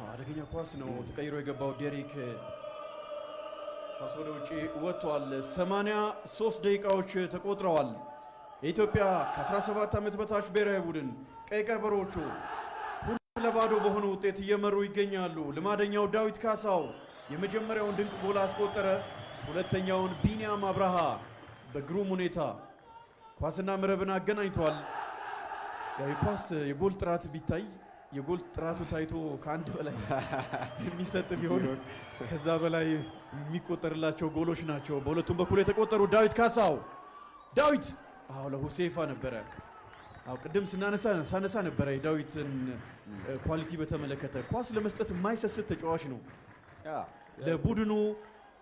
አደገኛ ኳስ ነው። ተቀይሮ የገባው ዴሪክ ኳስ ወደ ውጭ ወጥቷል። 83 ደቂቃዎች ተቆጥረዋል። የኢትዮጵያ ከ17 ዓመት በታች ብሔራዊ ቡድን ቀይ ቀበሮቹ 2-0 በሆነ ውጤት እየመሩ ይገኛሉ። ልማደኛው ዳዊት ካሳው የመጀመሪያውን ድንቅ ጎል አስቆጠረ። ሁለተኛውን ቢኒያም አብርሃ በግሩም ሁኔታ ኳስና መረብን አገናኝቷል። ያው የኳስ የጎል ጥራት ቢታይ፣ የጎል ጥራቱ ታይቶ ከአንድ በላይ የሚሰጥ ቢሆን ከዛ በላይ የሚቆጠርላቸው ጎሎች ናቸው። በሁለቱም በኩል የተቆጠሩ። ዳዊት ካሳው፣ ዳዊት፣ አዎ፣ ለሁሴፋ ነበረ። አዎ፣ ቅድም ስናነሳ ሳነሳ ነበረ የዳዊትን quality በተመለከተ፣ ኳስ ለመስጠት የማይሰስት ተጫዋች ነው። ለቡድኑ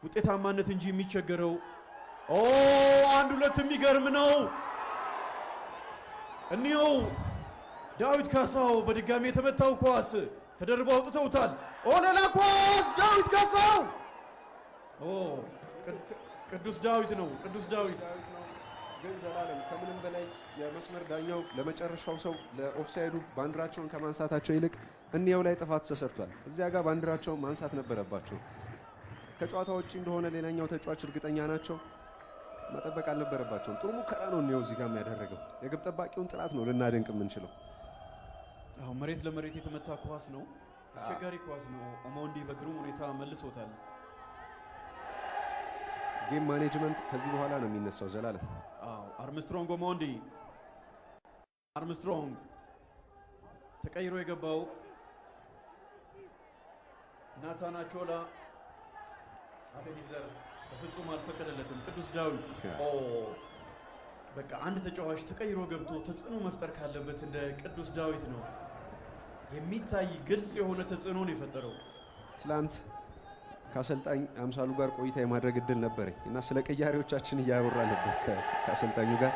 ውጤታማነት እንጂ የሚቸገረው። ኦ፣ አንድ ሁለት የሚገርም ነው። እኒው ዳዊት ካሳው በድጋሚ የተመታው ኳስ ተደርበው አውጥተውታል። ኦ፣ ሌላ ኳስ፣ ዳዊት ካሳው፣ ኦ፣ ቅዱስ ዳዊት ነው። ቅዱስ ዳዊት። ግን ዘላለም፣ ከምንም በላይ የመስመር ዳኛው ለመጨረሻው ሰው ለኦፍሳይዱ ባንዲራቸውን ከማንሳታቸው ይልቅ እንየው ላይ ጥፋት ተሰርቷል። እዚያ ጋር ባንዲራቸውን ማንሳት ነበረባቸው። ከጨዋታ ውጭ እንደሆነ ሌላኛው ተጫዋች እርግጠኛ ናቸው። መጠበቅ አልነበረባቸውም። ጥሩ ሙከራ ነው እንየው እዚህ ጋር ያደረገው። የግብ ጠባቂውን ጥራት ነው ልናደንቅ የምንችለው። አዎ፣ መሬት ለመሬት የተመታ ኳስ ነው። አስቸጋሪ ኳስ ነው። ኦሞንዲ በግሩም ሁኔታ መልሶታል። Game management ከዚህ በኋላ ነው የሚነሳው ዘላለም። አዎ፣ አርምስትሮንግ ኦሞንዲ፣ አርምስትሮንግ፣ ተቀይሮ የገባው ናታን አቾላ፣ አቤኒዘር በፍጹም አልፈቀደለትም። ቅዱስ ዳዊት፣ ኦ፣ በቃ አንድ ተጫዋች ተቀይሮ ገብቶ ተጽዕኖ መፍጠር ካለበት እንደ ቅዱስ ዳዊት ነው። የሚታይ ግልጽ የሆነ ተጽዕኖ ነው የፈጠረው። ትላንት ከአሰልጣኝ አምሳሉ ጋር ቆይታ የማድረግ እድል ነበረኝ እና ስለ ቅያሬዎቻችን እያወራ ነበር ከአሰልጣኙ ጋር።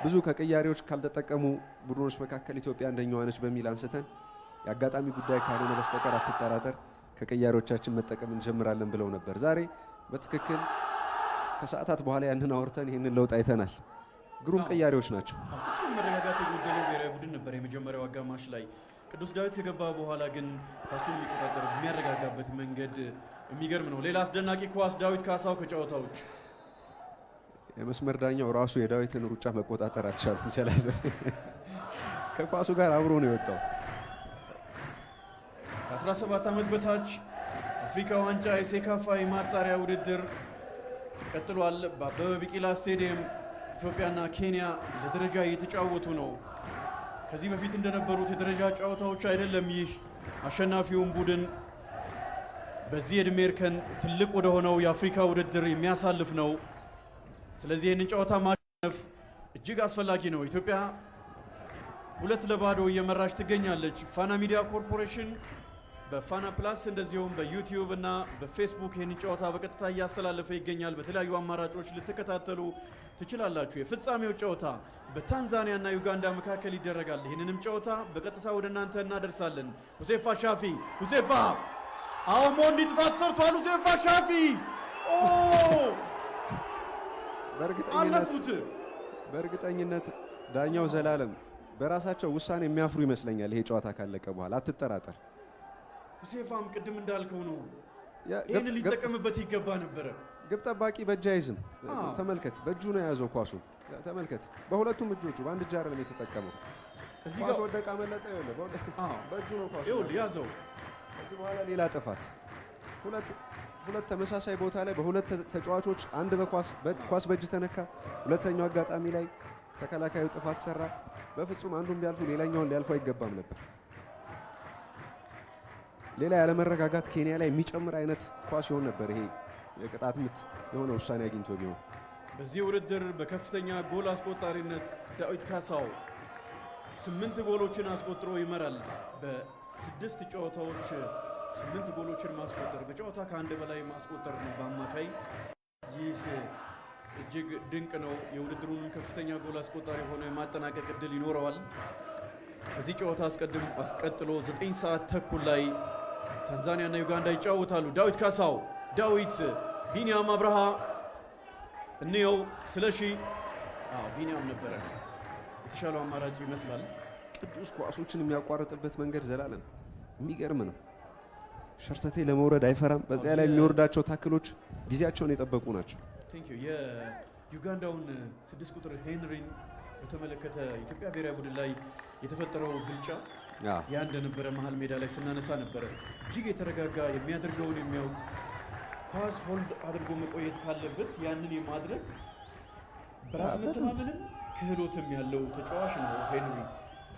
ብዙ ከቅያሬዎች ካልተጠቀሙ ቡድኖች መካከል ኢትዮጵያ አንደኛዋ ነች በሚል አንስተን፣ የአጋጣሚ ጉዳይ ካልሆነ በስተቀር አትጠራጠር፣ ከቅያሬዎቻችን መጠቀም እንጀምራለን ብለው ነበር። ዛሬ በትክክል ከሰዓታት በኋላ ያንን አውርተን ይህንን ለውጥ አይተናል። ግሩም ቅያሬዎች ናቸው። ፍጹም መረጋጋት የጎደለው ብሔራዊ ቡድን ነበር የመጀመሪያው አጋማሽ ላይ። ቅዱስ ዳዊት ከገባ በኋላ ግን ኳሱን የሚቆጣጠር፣ የሚያረጋጋበት መንገድ የሚገርም ነው። ሌላ አስደናቂ ኳስ፣ ዳዊት ካሳው ከጨዋታ ውጭ። የመስመር ዳኛው ራሱ የዳዊትን ሩጫ መቆጣጠር አልቻሉም። ስላለ ከኳሱ ጋር አብሮ ነው የወጣው። ከ17 ዓመት በታች አፍሪካ ዋንጫ የሴካፋ የማጣሪያ ውድድር ቀጥሏል። በአበበ ቢቂላ ስቴዲየም ኢትዮጵያና ኬንያ ለደረጃ እየተጫወቱ ነው። ከዚህ በፊት እንደነበሩት የደረጃ ጨዋታዎች አይደለም። ይህ አሸናፊውን ቡድን በዚህ የዕድሜ እርከን ትልቅ ወደሆነው የአፍሪካ ውድድር የሚያሳልፍ ነው። ስለዚህ ይህንን ጨዋታ ማሸነፍ እጅግ አስፈላጊ ነው። ኢትዮጵያ 2-0 እየመራች ትገኛለች። ፋና ሚዲያ ኮርፖሬሽን በፋና ፕላስ እንደዚሁም በዩቲዩብ እና በፌስቡክ ይህንን ጨዋታ በቀጥታ እያስተላለፈ ይገኛል። በተለያዩ አማራጮች ልትከታተሉ ትችላላችሁ። የፍጻሜው ጨዋታ በታንዛኒያ እና ዩጋንዳ መካከል ይደረጋል። ይህንንም ጨዋታ በቀጥታ ወደ እናንተ እናደርሳለን። ሁሴፋ ሻፊ፣ ሁሴፋ፣ አዎ፣ ሞንዲ ጥፋት ሰርቷል። ሁሴፋ ሻፊ፣ ኦ፣ አለፉት። በእርግጠኝነት ዳኛው ዘላለም በራሳቸው ውሳኔ የሚያፍሩ ይመስለኛል። ይሄ ጨዋታ ካለቀ በኋላ አትጠራጠር። ሁሴፋም ቅድም እንዳልከው ነው። ይህን ሊጠቀምበት ይገባ ነበረ። ግብ ጠባቂ በእጅ አይዝም። ተመልከት፣ በእጁ ነው የያዘው ኳሱ። ተመልከት፣ በሁለቱም እጆቹ፣ በአንድ እጅ አይደለም የተጠቀመው። ኳስ ወደቀ፣ አመለጠ። ይኸውልህ፣ በእጁ ነው ኳሱ ያዘው። ከዚህ በኋላ ሌላ ጥፋት፣ ሁለት ሁለት ተመሳሳይ ቦታ ላይ በሁለት ተጫዋቾች፣ አንድ በኳስ ኳስ በእጅ ተነካ፣ ሁለተኛው አጋጣሚ ላይ ተከላካዩ ጥፋት ሰራ። በፍጹም አንዱን ቢያልፉ ሌላኛውን ሊያልፉ አይገባም ነበር። ሌላ ያለመረጋጋት ኬንያ ላይ የሚጨምር አይነት ኳስ ይሆን ነበር ይሄ የቅጣት ምት የሆነ ውሳኔ አግኝቶ ቢሆን። በዚህ ውድድር በከፍተኛ ጎል አስቆጣሪነት ዳዊት ካሳው 8 ጎሎችን አስቆጥሮ ይመራል። በ6 ጨዋታዎች 8 ጎሎችን ማስቆጠር በጨዋታ ከአንድ በላይ ማስቆጠር ነው በአማካይ። ይህ እጅግ ድንቅ ነው። የውድድሩን ከፍተኛ ጎል አስቆጣሪ ሆኖ የማጠናቀቅ እድል ይኖረዋል። ከዚህ ጨዋታ አስቀጥሎ 9 ሰዓት ተኩል ላይ ታንዛኒያ እና ዩጋንዳ ይጫወታሉ። ዳዊት ካሳው፣ ዳዊት፣ ቢኒያም አብርሃ፣ እንየው ስለሺ። አዎ ቢኒያም ነበረ የተሻለው አማራጭ ይመስላል። ቅዱስ ኳሶችን የሚያቋርጥበት መንገድ ዘላለም የሚገርም ነው። ሸርተቴ ለመውረድ አይፈራም። በዚያ ላይ የሚወርዳቸው tackle ኦች ጊዜያቸውን የጠበቁ ናቸው። Thank you። የዩጋንዳውን 6 ቁጥር ሄንሪን በተመለከተ ኢትዮጵያ ብሔራዊ ቡድን ላይ የተፈጠረው ብልጫ ያ እንደነበረ መሀል ሜዳ ላይ ስናነሳ ነበረ። እጅግ የተረጋጋ፣ የሚያደርገውን የሚያውቅ፣ ኳስ hold አድርጎ መቆየት ካለበት ያንን የማድረግ በራስ መተማመንም ክህሎትም ያለው ተጫዋች ነው ሄንሪ።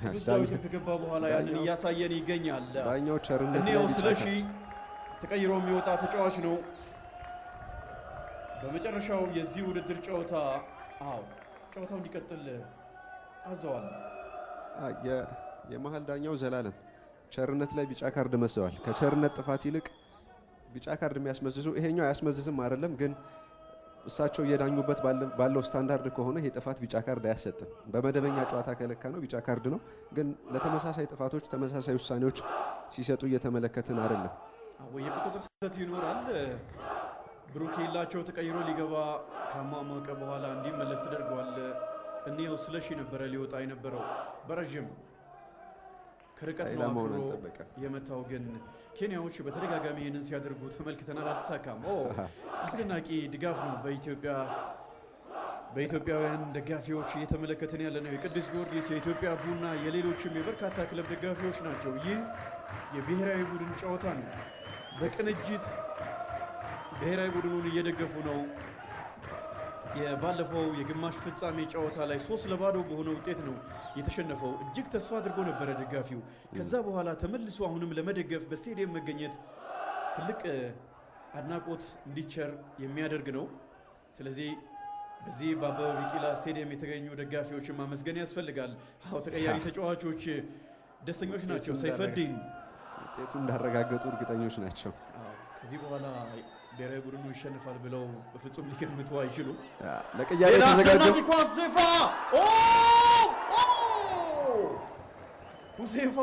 ቅዱስ ዳዊትም ከገባ በኋላ ያንን እያሳየን ይገኛል። ዳኛው ቸርነት እንየው ስለሺ ተቀይሮ የሚወጣ ተጫዋች ነው። በመጨረሻው የዚህ ውድድር ጨዋታ አዎ ጨዋታው እንዲቀጥል አዘዋል። የመሀል ዳኛው ዘላለም ቸርነት ላይ ቢጫ ካርድ መዘዋል። ከቸርነት ጥፋት ይልቅ ቢጫ ካርድ የሚያስመዝዙ ይሄኛው አያስመዝዝም አይደለም፣ ግን እሳቸው እየዳኙበት ባለው ስታንዳርድ ከሆነ ይሄ ጥፋት ቢጫ ካርድ አያሰጥም። በመደበኛ ጨዋታ ከለካ ነው ቢጫ ካርድ ነው፣ ግን ለተመሳሳይ ጥፋቶች ተመሳሳይ ውሳኔዎች ሲሰጡ እየተመለከትን አይደለም። አዎ የቁጥጥር ስህተት ይኖራል። ብሩክ የላቸው ተቀይሮ ሊገባ ካሟሟቀ በኋላ እንዲመለስ ተደርጓል። እንየው ስለሺ ነበረ ሊወጣ የነበረው፣ በረዥም ከርቀት ነው ኢላማውን አክብሮ አልጠበቀም። የመታው። ግን ኬንያዎች በተደጋጋሚ ይህንን ሲያደርጉ ተመልክተናል፣ አልተሳካም። ኦ አስደናቂ ድጋፍ ነው በኢትዮጵያውያን ደጋፊዎች እየተመለከትን ያለ ነው። የቅዱስ ጊዮርጊስ፣ የኢትዮጵያ ቡና፣ የሌሎችም የበርካታ ክለብ ደጋፊዎች ናቸው። ይህ የብሔራዊ ቡድን ጨዋታ ነው። በቅንጅት ብሔራዊ ቡድኑን እየደገፉ ነው። የባለፈው የግማሽ ፍጻሜ ጨዋታ ላይ 3-0 በሆነ ውጤት ነው የተሸነፈው። እጅግ ተስፋ አድርጎ ነበረ ደጋፊው። ከዛ በኋላ ተመልሶ አሁንም ለመደገፍ በስቴዲየም መገኘት ትልቅ አድናቆት እንዲቸር የሚያደርግ ነው። ስለዚህ በዚህ በአበበ ቢቂላ ስቴዲየም የተገኙ ደጋፊዎችን ማመስገን ያስፈልጋል። አዎ ተቀያሪ ተጫዋቾች ደስተኞች ናቸው። ሰይፈዲን ውጤቱ እንዳረጋገጡ እርግጠኞች ናቸው። አዎ፣ ከዚህ በኋላ ብሔራዊ ቡድኑ ይሸንፋል ብለው በፍጹም ሊገምቱ አይችሉም። ለቅያሬ ሌላ የተዘጋጀው አስደናቂ ኳስ ሁዜፋ! ኦ! ኦ! ሁዜፋ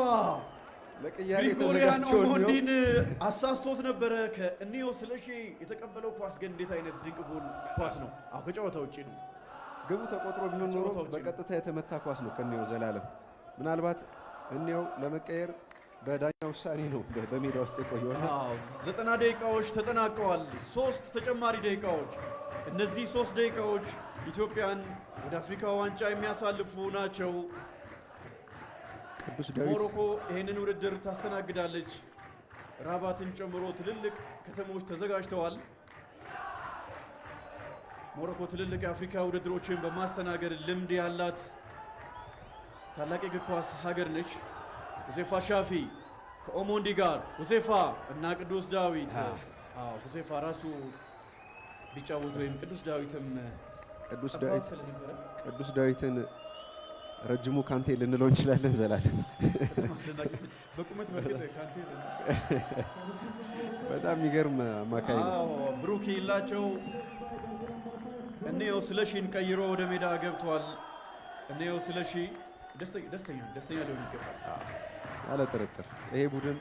ለቅያሬ ግሪጎሪያን የተዘጋጀው ኦሞንዲን አሳስቶት ነበረ። ከእኒዮ ስለሺ የተቀበለው ኳስ ግን እንዴት አይነት ድንቅ ጎል ኳስ ነው! አዎ ከጨዋታ ውጪ ነው። ግቡ ተቆጥሮ ቢሆን ኖሮ ከጨዋታ ውጪ ነው። በቀጥታ የተመታ ኳስ ነው ከእኒዮ ዘላለም። ምናልባት እኒዮ ለመቀየር በዳኛ ውሳኔ ነው በሜዳ ውስጥ የቆየውና አዎ 90 ደቂቃዎች ተጠናቀዋል። 3 ተጨማሪ ደቂቃዎች። እነዚህ 3 ደቂቃዎች ኢትዮጵያን ወደ አፍሪካ ዋንጫ የሚያሳልፉ ናቸው። ቅዱስ ዳዊት ሞሮኮ ይህንን ውድድር ታስተናግዳለች። ራባትን ጨምሮ ትልልቅ ከተሞች ተዘጋጅተዋል። ሞሮኮ ትልልቅ የአፍሪካ ውድድሮችን በማስተናገድ ልምድ ያላት ታላቅ የእግር ኳስ ሀገር ነች። ሁዜፋ ሻፊ ከኦሞንዲ ጋር፣ ሁዜፋ እና ቅዱስ ዳዊት። አዎ ሁዜፋ ራሱ ቢጫወት ወይም ቅዱስ ዳዊትም ቅዱስ ጠባብ ዳዊት ስለነበረ ቅዱስ ዳዊትን ረጅሙ ካንቴ ልንለው እንችላለን። ዘላለም በጣም አስደናቂ በቁመት በእርግጥ ካንቴ በጣም የሚገርም አማካይ ነው። አዎ ብሩክ የላቸው እንየው ስለሺን ቀይሮ ወደ ሜዳ ገብቷል። እንየው ስለሺ ደስተኛ ደስተኛ ሊሆን ይገባል። ያለ ጥርጥር ይሄ ቡድን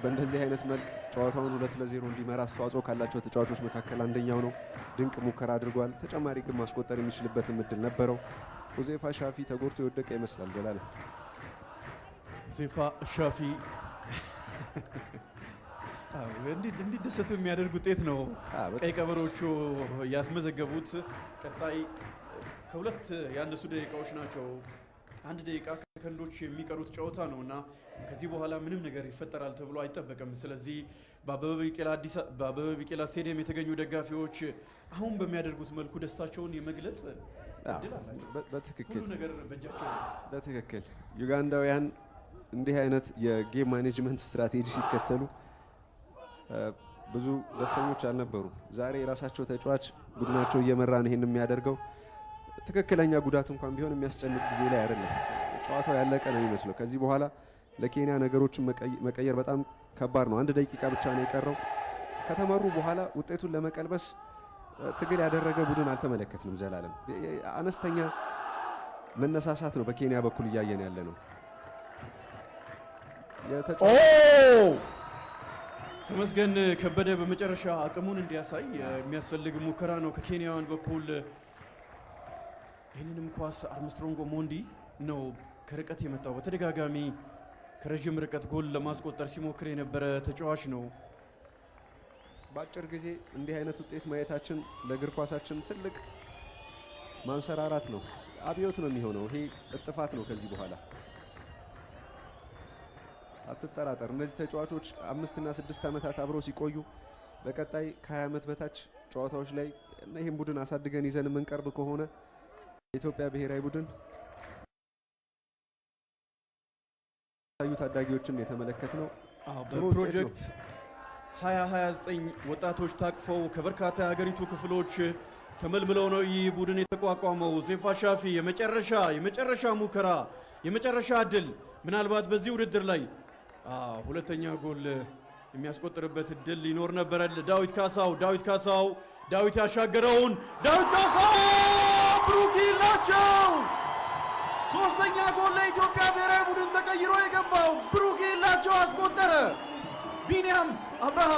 በእንደዚህ አይነት መልክ ጨዋታውን 2-0 እንዲመራ አስተዋጽኦ ካላቸው ተጫዋቾች መካከል አንደኛው ነው። ድንቅ ሙከራ አድርጓል። ተጨማሪ ግብ ማስቆጠር የሚችልበትም እድል ነበረው። ሁዜፋ ሻፊ ተጎድቶ የወደቀ ይመስላል። ዘላለም ሁዜፋ ሻፊ እንዲደሰቱ የሚያደርግ ውጤት ነው ቀይ ቀበሮቹ ያስመዘገቡት። ቀጣይ ከሁለት ያነሱ ደቂቃዎች ናቸው። 1 ደቂቃ ከሰከንዶች የሚቀሩት ጨዋታ ነው እና ከዚህ በኋላ ምንም ነገር ይፈጠራል ተብሎ አይጠበቅም። ስለዚህ በአበበ ቢቂላ ስቴዲየም የተገኙ ደጋፊዎች አሁን በሚያደርጉት መልኩ ደስታቸውን የመግለጽ እድል አላቸው። በትክክል ሁሉ ነገር በእጃቸው ነው። በትክክል ዩጋንዳውያን እንዲህ አይነት የ game management strategy ሲከተሉ ብዙ ደስተኞች አልነበሩም። ዛሬ የራሳቸው ተጫዋች ቡድናቸው እየመራ ነው ይሄን የሚያደርገው። ትክክለኛ ጉዳት እንኳን ቢሆን የሚያስጨንቅ ጊዜ ላይ አይደለም። ጨዋታው ያለቀ ነው የሚመስለው። ከዚህ በኋላ ለኬንያ ነገሮችን መቀየር በጣም ከባድ ነው። 1 ደቂቃ ብቻ ነው የቀረው። ከተመሩ በኋላ ውጤቱን ለመቀልበስ ትግል ያደረገ ቡድን አልተመለከትንም። ዘላለም አነስተኛ መነሳሳት ነው በኬንያ በኩል እያየን ያለ ነው። ተመስገን ከበደ በመጨረሻ አቅሙን እንዲያሳይ የሚያስፈልግ ሙከራ ነው ከኬንያውያን በኩል። ይህንንም ኳስ አርምስትሮንግ ኦሞንዲ ነው ከርቀት የመጣው። በተደጋጋሚ ከረዥም ርቀት ጎል ለማስቆጠር ሲሞክር የነበረ ተጫዋች ነው። በአጭር ጊዜ እንዲህ አይነት ውጤት ማየታችን ለእግር ኳሳችን ትልቅ ማንሰራራት ነው። አብዮት ነው የሚሆነው። ይሄ እጥፋት ነው ከዚህ በኋላ አትጠራጠር። እነዚህ ተጫዋቾች 5 እና 6 ዓመታት አብረው ሲቆዩ በቀጣይ ከ20 ዓመት በታች ጨዋታዎች ላይ እና ይህን ቡድን አሳድገን ይዘን የምንቀርብ ከሆነ የኢትዮጵያ ብሔራዊ ቡድን ታዩ ታዳጊዎችን የተመለከት ነው። በፕሮጀክት 2029 ወጣቶች ታቅፈው ከበርካታ የሀገሪቱ ክፍሎች ተመልምለው ነው ይህ ቡድን የተቋቋመው። ዜፋ ሻፊ የመጨረሻ ሙከራ፣ የመጨረሻ እድል፣ ምናልባት በዚህ ውድድር ላይ ሁለተኛ ጎል የሚያስቆጥርበት እድል ሊኖር ነበረ። ዳዊት ካሳው፣ ዳዊት ካሳው፣ ዳዊት ያሻገረውን፣ ዳዊት ካሳው፣ ብሩክ ይላቸው፣ ሶስተኛ ጎል ለኢትዮጵያ ብሔራዊ ቡድን ተቀይሮ የገባው ብሩክ ይላቸው አስቆጠረ። ቢኒያም አብርሃ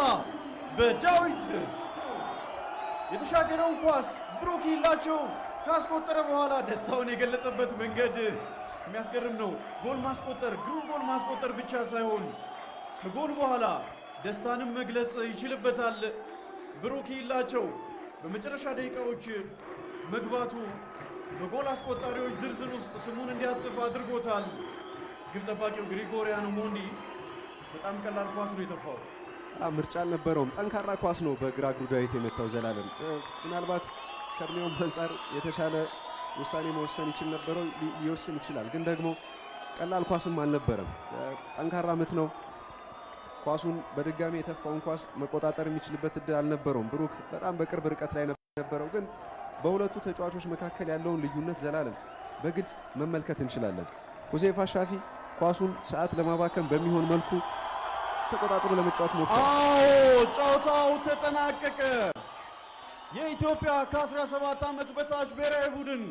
በዳዊት የተሻገረውን ኳስ ብሩክ ይላቸው ካስቆጠረ በኋላ ደስታውን የገለጸበት መንገድ የሚያስገርም ነው። ጎል ማስቆጠር፣ ግሩም ጎል ማስቆጠር ብቻ ሳይሆን ከጎል በኋላ ደስታንም መግለጽ ይችልበታል። ብሩክ ይላቸው በመጨረሻ ደቂቃዎች መግባቱ በጎል አስቆጣሪዎች ዝርዝር ውስጥ ስሙን እንዲያጽፍ አድርጎታል። ግብ ጠባቂው ግሪጎሪያኖ ሞንዲ በጣም ቀላል ኳስ ነው የተፋው። ምርጫ አልነበረውም። ጠንካራ ኳስ ነው በግራ እግሩ ዳዊት የመታው። ዘላለም ምናልባት ከእድሜውም አንጻር የተሻለ ውሳኔ መወሰን ይችል ነበረው፣ ሊወስን ይችላል። ግን ደግሞ ቀላል ኳስም አልነበረም። ጠንካራ ምት ነው። ኳሱን በድጋሚ የተፋውን ኳስ መቆጣጠር የሚችልበት እድል አልነበረውም። ብሩክ በጣም በቅርብ ርቀት ላይ ነበረው። ግን በሁለቱ ተጫዋቾች መካከል ያለውን ልዩነት ዘላለም በግልጽ መመልከት እንችላለን። ሁዜፋ ሻፊ ኳሱን ሰዓት ለማባከን በሚሆን መልኩ ተቆጣጥሮ ለመጫወት ሞከረ። አዎ፣ ጨዋታው ተጠናቀቀ። የኢትዮጵያ ከ17 ዓመት በታች ብሔራዊ ቡድን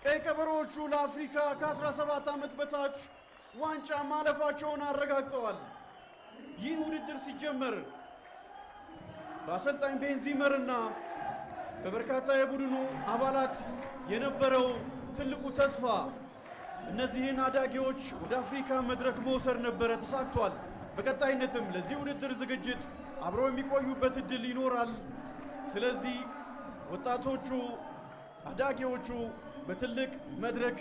ቀይ ቀበሮዎቹ ለአፍሪካ ከ17 ዓመት በታች ዋንጫ ማለፋቸውን አረጋግጠዋል። ይህ ውድድር ሲጀመር በአሰልጣኝ ቤንዚመርና በበርካታ የቡድኑ አባላት የነበረው ትልቁ ተስፋ እነዚህን አዳጊዎች ወደ አፍሪካ መድረክ መውሰድ ነበረ። ተሳክቷል። በቀጣይነትም ለዚህ ውድድር ዝግጅት አብረው የሚቆዩበት እድል ይኖራል። ስለዚህ ወጣቶቹ፣ አዳጊዎቹ በትልቅ መድረክ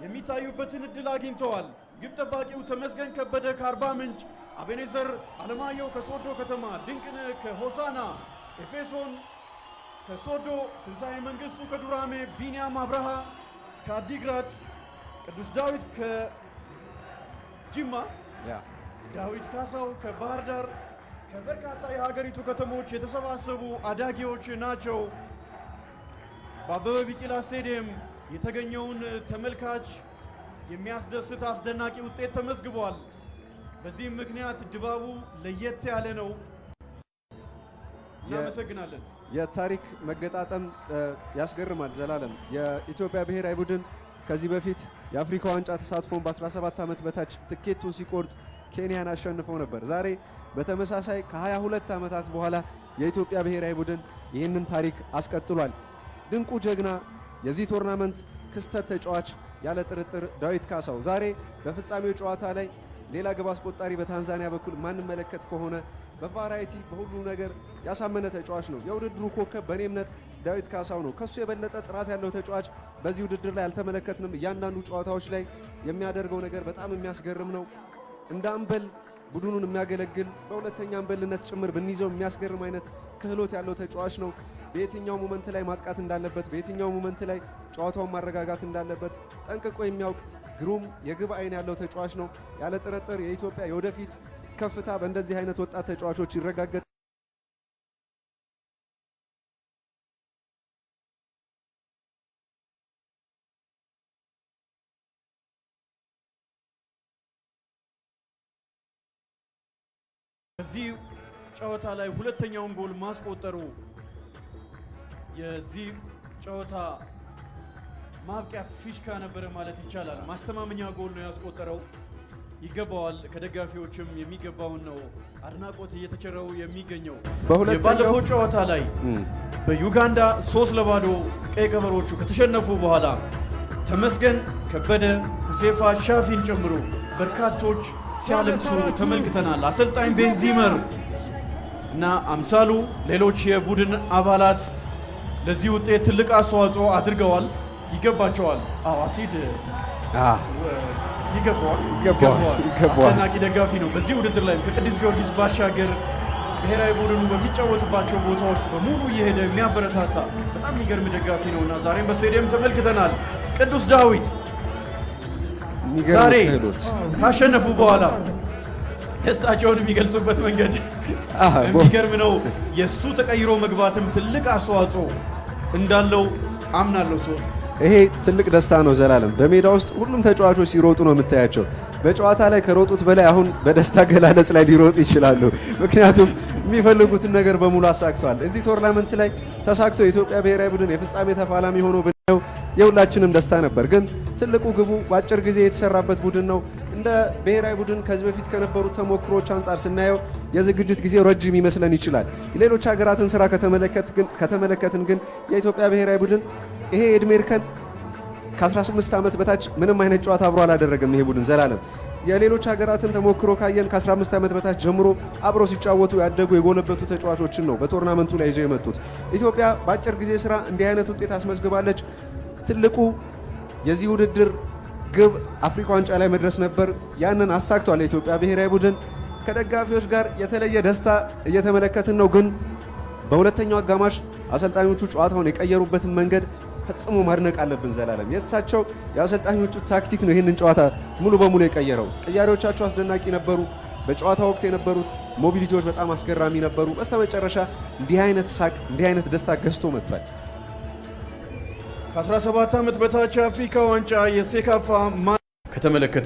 የሚታዩበትን እድል አግኝተዋል። ግብ ጠባቂው ተመስገን ከበደ ከአርባ ምንጭ፣ አቤኔዘር አለማየሁ ከሶዶ ከተማ፣ ድንቅነህ ከሆሳና፣ ኤፌሶን ከሶዶ፣ ትንሣኤ መንግስቱ ከዱራሜ፣ ቢንያም አብርሃ ከአዲግራት፣ ቅዱስ ዳዊት ከጅማ፣ ዳዊት ካሳው ከባህር ዳር፣ ከበርካታ የሀገሪቱ ከተሞች የተሰባሰቡ አዳጊዎች ናቸው። በአበበ ቢቂላ ስቴዲየም የተገኘውን ተመልካች የሚያስደስት አስደናቂ ውጤት ተመዝግቧል። በዚህም ምክንያት ድባቡ ለየት ያለ ነው። እናመሰግናለን። የታሪክ መገጣጠም ያስገርማል። ዘላለም የኢትዮጵያ ብሔራዊ ቡድን ከዚህ በፊት የአፍሪካ ዋንጫ ተሳትፎን በ17 ዓመት በታች ትኬቱን ሲቆርጥ ኬንያን አሸንፈው ነበር። ዛሬ በተመሳሳይ ከ22 ዓመታት በኋላ የኢትዮጵያ ብሔራዊ ቡድን ይህንን ታሪክ አስቀጥሏል። ድንቁ ጀግና፣ የዚህ tournament ክስተት ተጫዋች ያለ ጥርጥር ዳዊት ካሳው ዛሬ በፍጻሜው ጨዋታ ላይ ሌላ ግብ አስቆጣሪ በታንዛኒያ በኩል ማንመለከት ከሆነ በ variety በሁሉ ነገር ያሳመነ ተጫዋች ነው። የውድድሩ ኮከብ በእኔ እምነት ዳዊት ካሳው ነው። ከሱ የበለጠ ጥራት ያለው ተጫዋች በዚህ ውድድር ላይ አልተመለከትንም። እያንዳንዱ ጨዋታዎች ላይ የሚያደርገው ነገር በጣም የሚያስገርም ነው። እንደ አምበል ቡድኑን የሚያገለግል፣ በሁለተኛ አምበልነት ጭምር ብንይዘው የሚያስገርም አይነት ክህሎት ያለው ተጫዋች ነው። በየትኛው moment ላይ ማጥቃት እንዳለበት፣ በየትኛው moment ላይ ጨዋታውን ማረጋጋት እንዳለበት ጠንቅቆ የሚያውቅ ግሩም የግብ አይን ያለው ተጫዋች ነው። ያለ ጥርጥር የኢትዮጵያ የወደፊት ከፍታ በእንደዚህ አይነት ወጣት ተጫዋቾች ይረጋገጥ በዚህ ጨዋታ ላይ ሁለተኛውን ጎል ማስቆጠሩ የዚህ ጨዋታ ማብቂያ ፊሽካ ነበረ ማለት ይቻላል። ማስተማመኛ ጎል ነው ያስቆጠረው። ይገባዋል። ከደጋፊዎችም የሚገባውን ነው አድናቆት እየተቸረው የሚገኘው። በሁለተኛው የባለፈው ጨዋታ ላይ በዩጋንዳ 3-0 ቀይ ቀበሮቹ ከተሸነፉ በኋላ ተመስገን ከበደ፣ ሁሴፋ ሻፊን ጨምሮ በርካቶች ሲያለቅሱ ተመልክተናል። አሰልጣኝ ቤንዚመር እና አምሳሉ ሌሎች የቡድን አባላት ለዚህ ውጤት ትልቅ አስተዋጽኦ አድርገዋል። ይገባቸዋል። አዎ አሲድ ይገባዋል፣ ይገባዋል፣ ይገባዋል። አስደናቂ ደጋፊ ነው። በዚህ ውድድር ላይ ከቅዱስ ጊዮርጊስ ባሻገር ብሔራዊ ቡድኑ በሚጫወትባቸው ቦታዎች በሙሉ እየሄደ የሚያበረታታ በጣም የሚገርም ደጋፊ ነው እና ዛሬም በስቴዲየም ተመልክተናል። ቅዱስ ዳዊት የሚገርም ዛሬ ክህሎት ካሸነፉ በኋላ ደስታቸውን የሚገልጹበት መንገድ የሚገርም ነው። የእሱ ተቀይሮ መግባትም ትልቅ አስተዋጽኦ እንዳለው አምናለሁ። ሰው ይሄ ትልቅ ደስታ ነው። ዘላለም በሜዳ ውስጥ ሁሉም ተጫዋቾች ሲሮጡ ነው የምታያቸው። በጨዋታ ላይ ከሮጡት በላይ አሁን በደስታ ገላለጽ ላይ ሊሮጡ ይችላሉ። ምክንያቱም የሚፈልጉትን ነገር በሙሉ አሳክቷል። እዚህ tournament ላይ ተሳክቶ የኢትዮጵያ ብሔራዊ ቡድን የፍጻሜ ተፋላሚ ሆኖ ብናየው የሁላችንም ደስታ ነበር። ግን ትልቁ ግቡ በአጭር ጊዜ የተሰራበት ቡድን ነው። እንደ ብሔራዊ ቡድን ከዚህ በፊት ከነበሩት ተሞክሮች አንጻር ስናየው የዝግጅት ጊዜው ረጅም ይመስለን ይችላል። ሌሎች ሀገራትን ስራ ከተመለከትን ግን የኢትዮጵያ ብሔራዊ ቡድን ይሄ የእድሜ እርከን ከ18 ዓመት በታች ምንም አይነት ጨዋታ አብሮ አላደረገም። ይሄ ቡድን ዘላለም የሌሎች ሀገራትን ተሞክሮ ካየን ከ15 ዓመት በታች ጀምሮ አብሮ ሲጫወቱ ያደጉ የጎለበቱ ተጫዋቾችን ነው በ tournament ኡ ላይ ይዘው የመጡት። ኢትዮጵያ በአጭር ጊዜ ስራ እንዲህ አይነት ውጤት አስመዝግባለች። ትልቁ የዚህ ውድድር ግብ አፍሪካ ዋንጫ ላይ መድረስ ነበር። ያንን አሳክቷል የኢትዮጵያ ብሔራዊ ቡድን። ከደጋፊዎች ጋር የተለየ ደስታ እየተመለከትን ነው። ግን በሁለተኛው አጋማሽ አሰልጣኞቹ ጨዋታውን የቀየሩበትን መንገድ ፈጽሞ ማድነቅ አለብን። ዘላለም የእሳቸው የአሰልጣኞቹ ታክቲክ ነው ይህንን ጨዋታ ሙሉ በሙሉ የቀየረው። ቅያሬዎቻቸው አስደናቂ ነበሩ። በጨዋታ ወቅት የነበሩት mobility ዎች በጣም አስገራሚ ነበሩ። በስተመጨረሻ እንዲህ አይነት ሳቅ፣ እንዲህ አይነት ደስታ ገዝቶ መጥቷል። ከ17 ዓመት በታች የአፍሪካ ዋንጫ የሴካፋ ከተመለከተ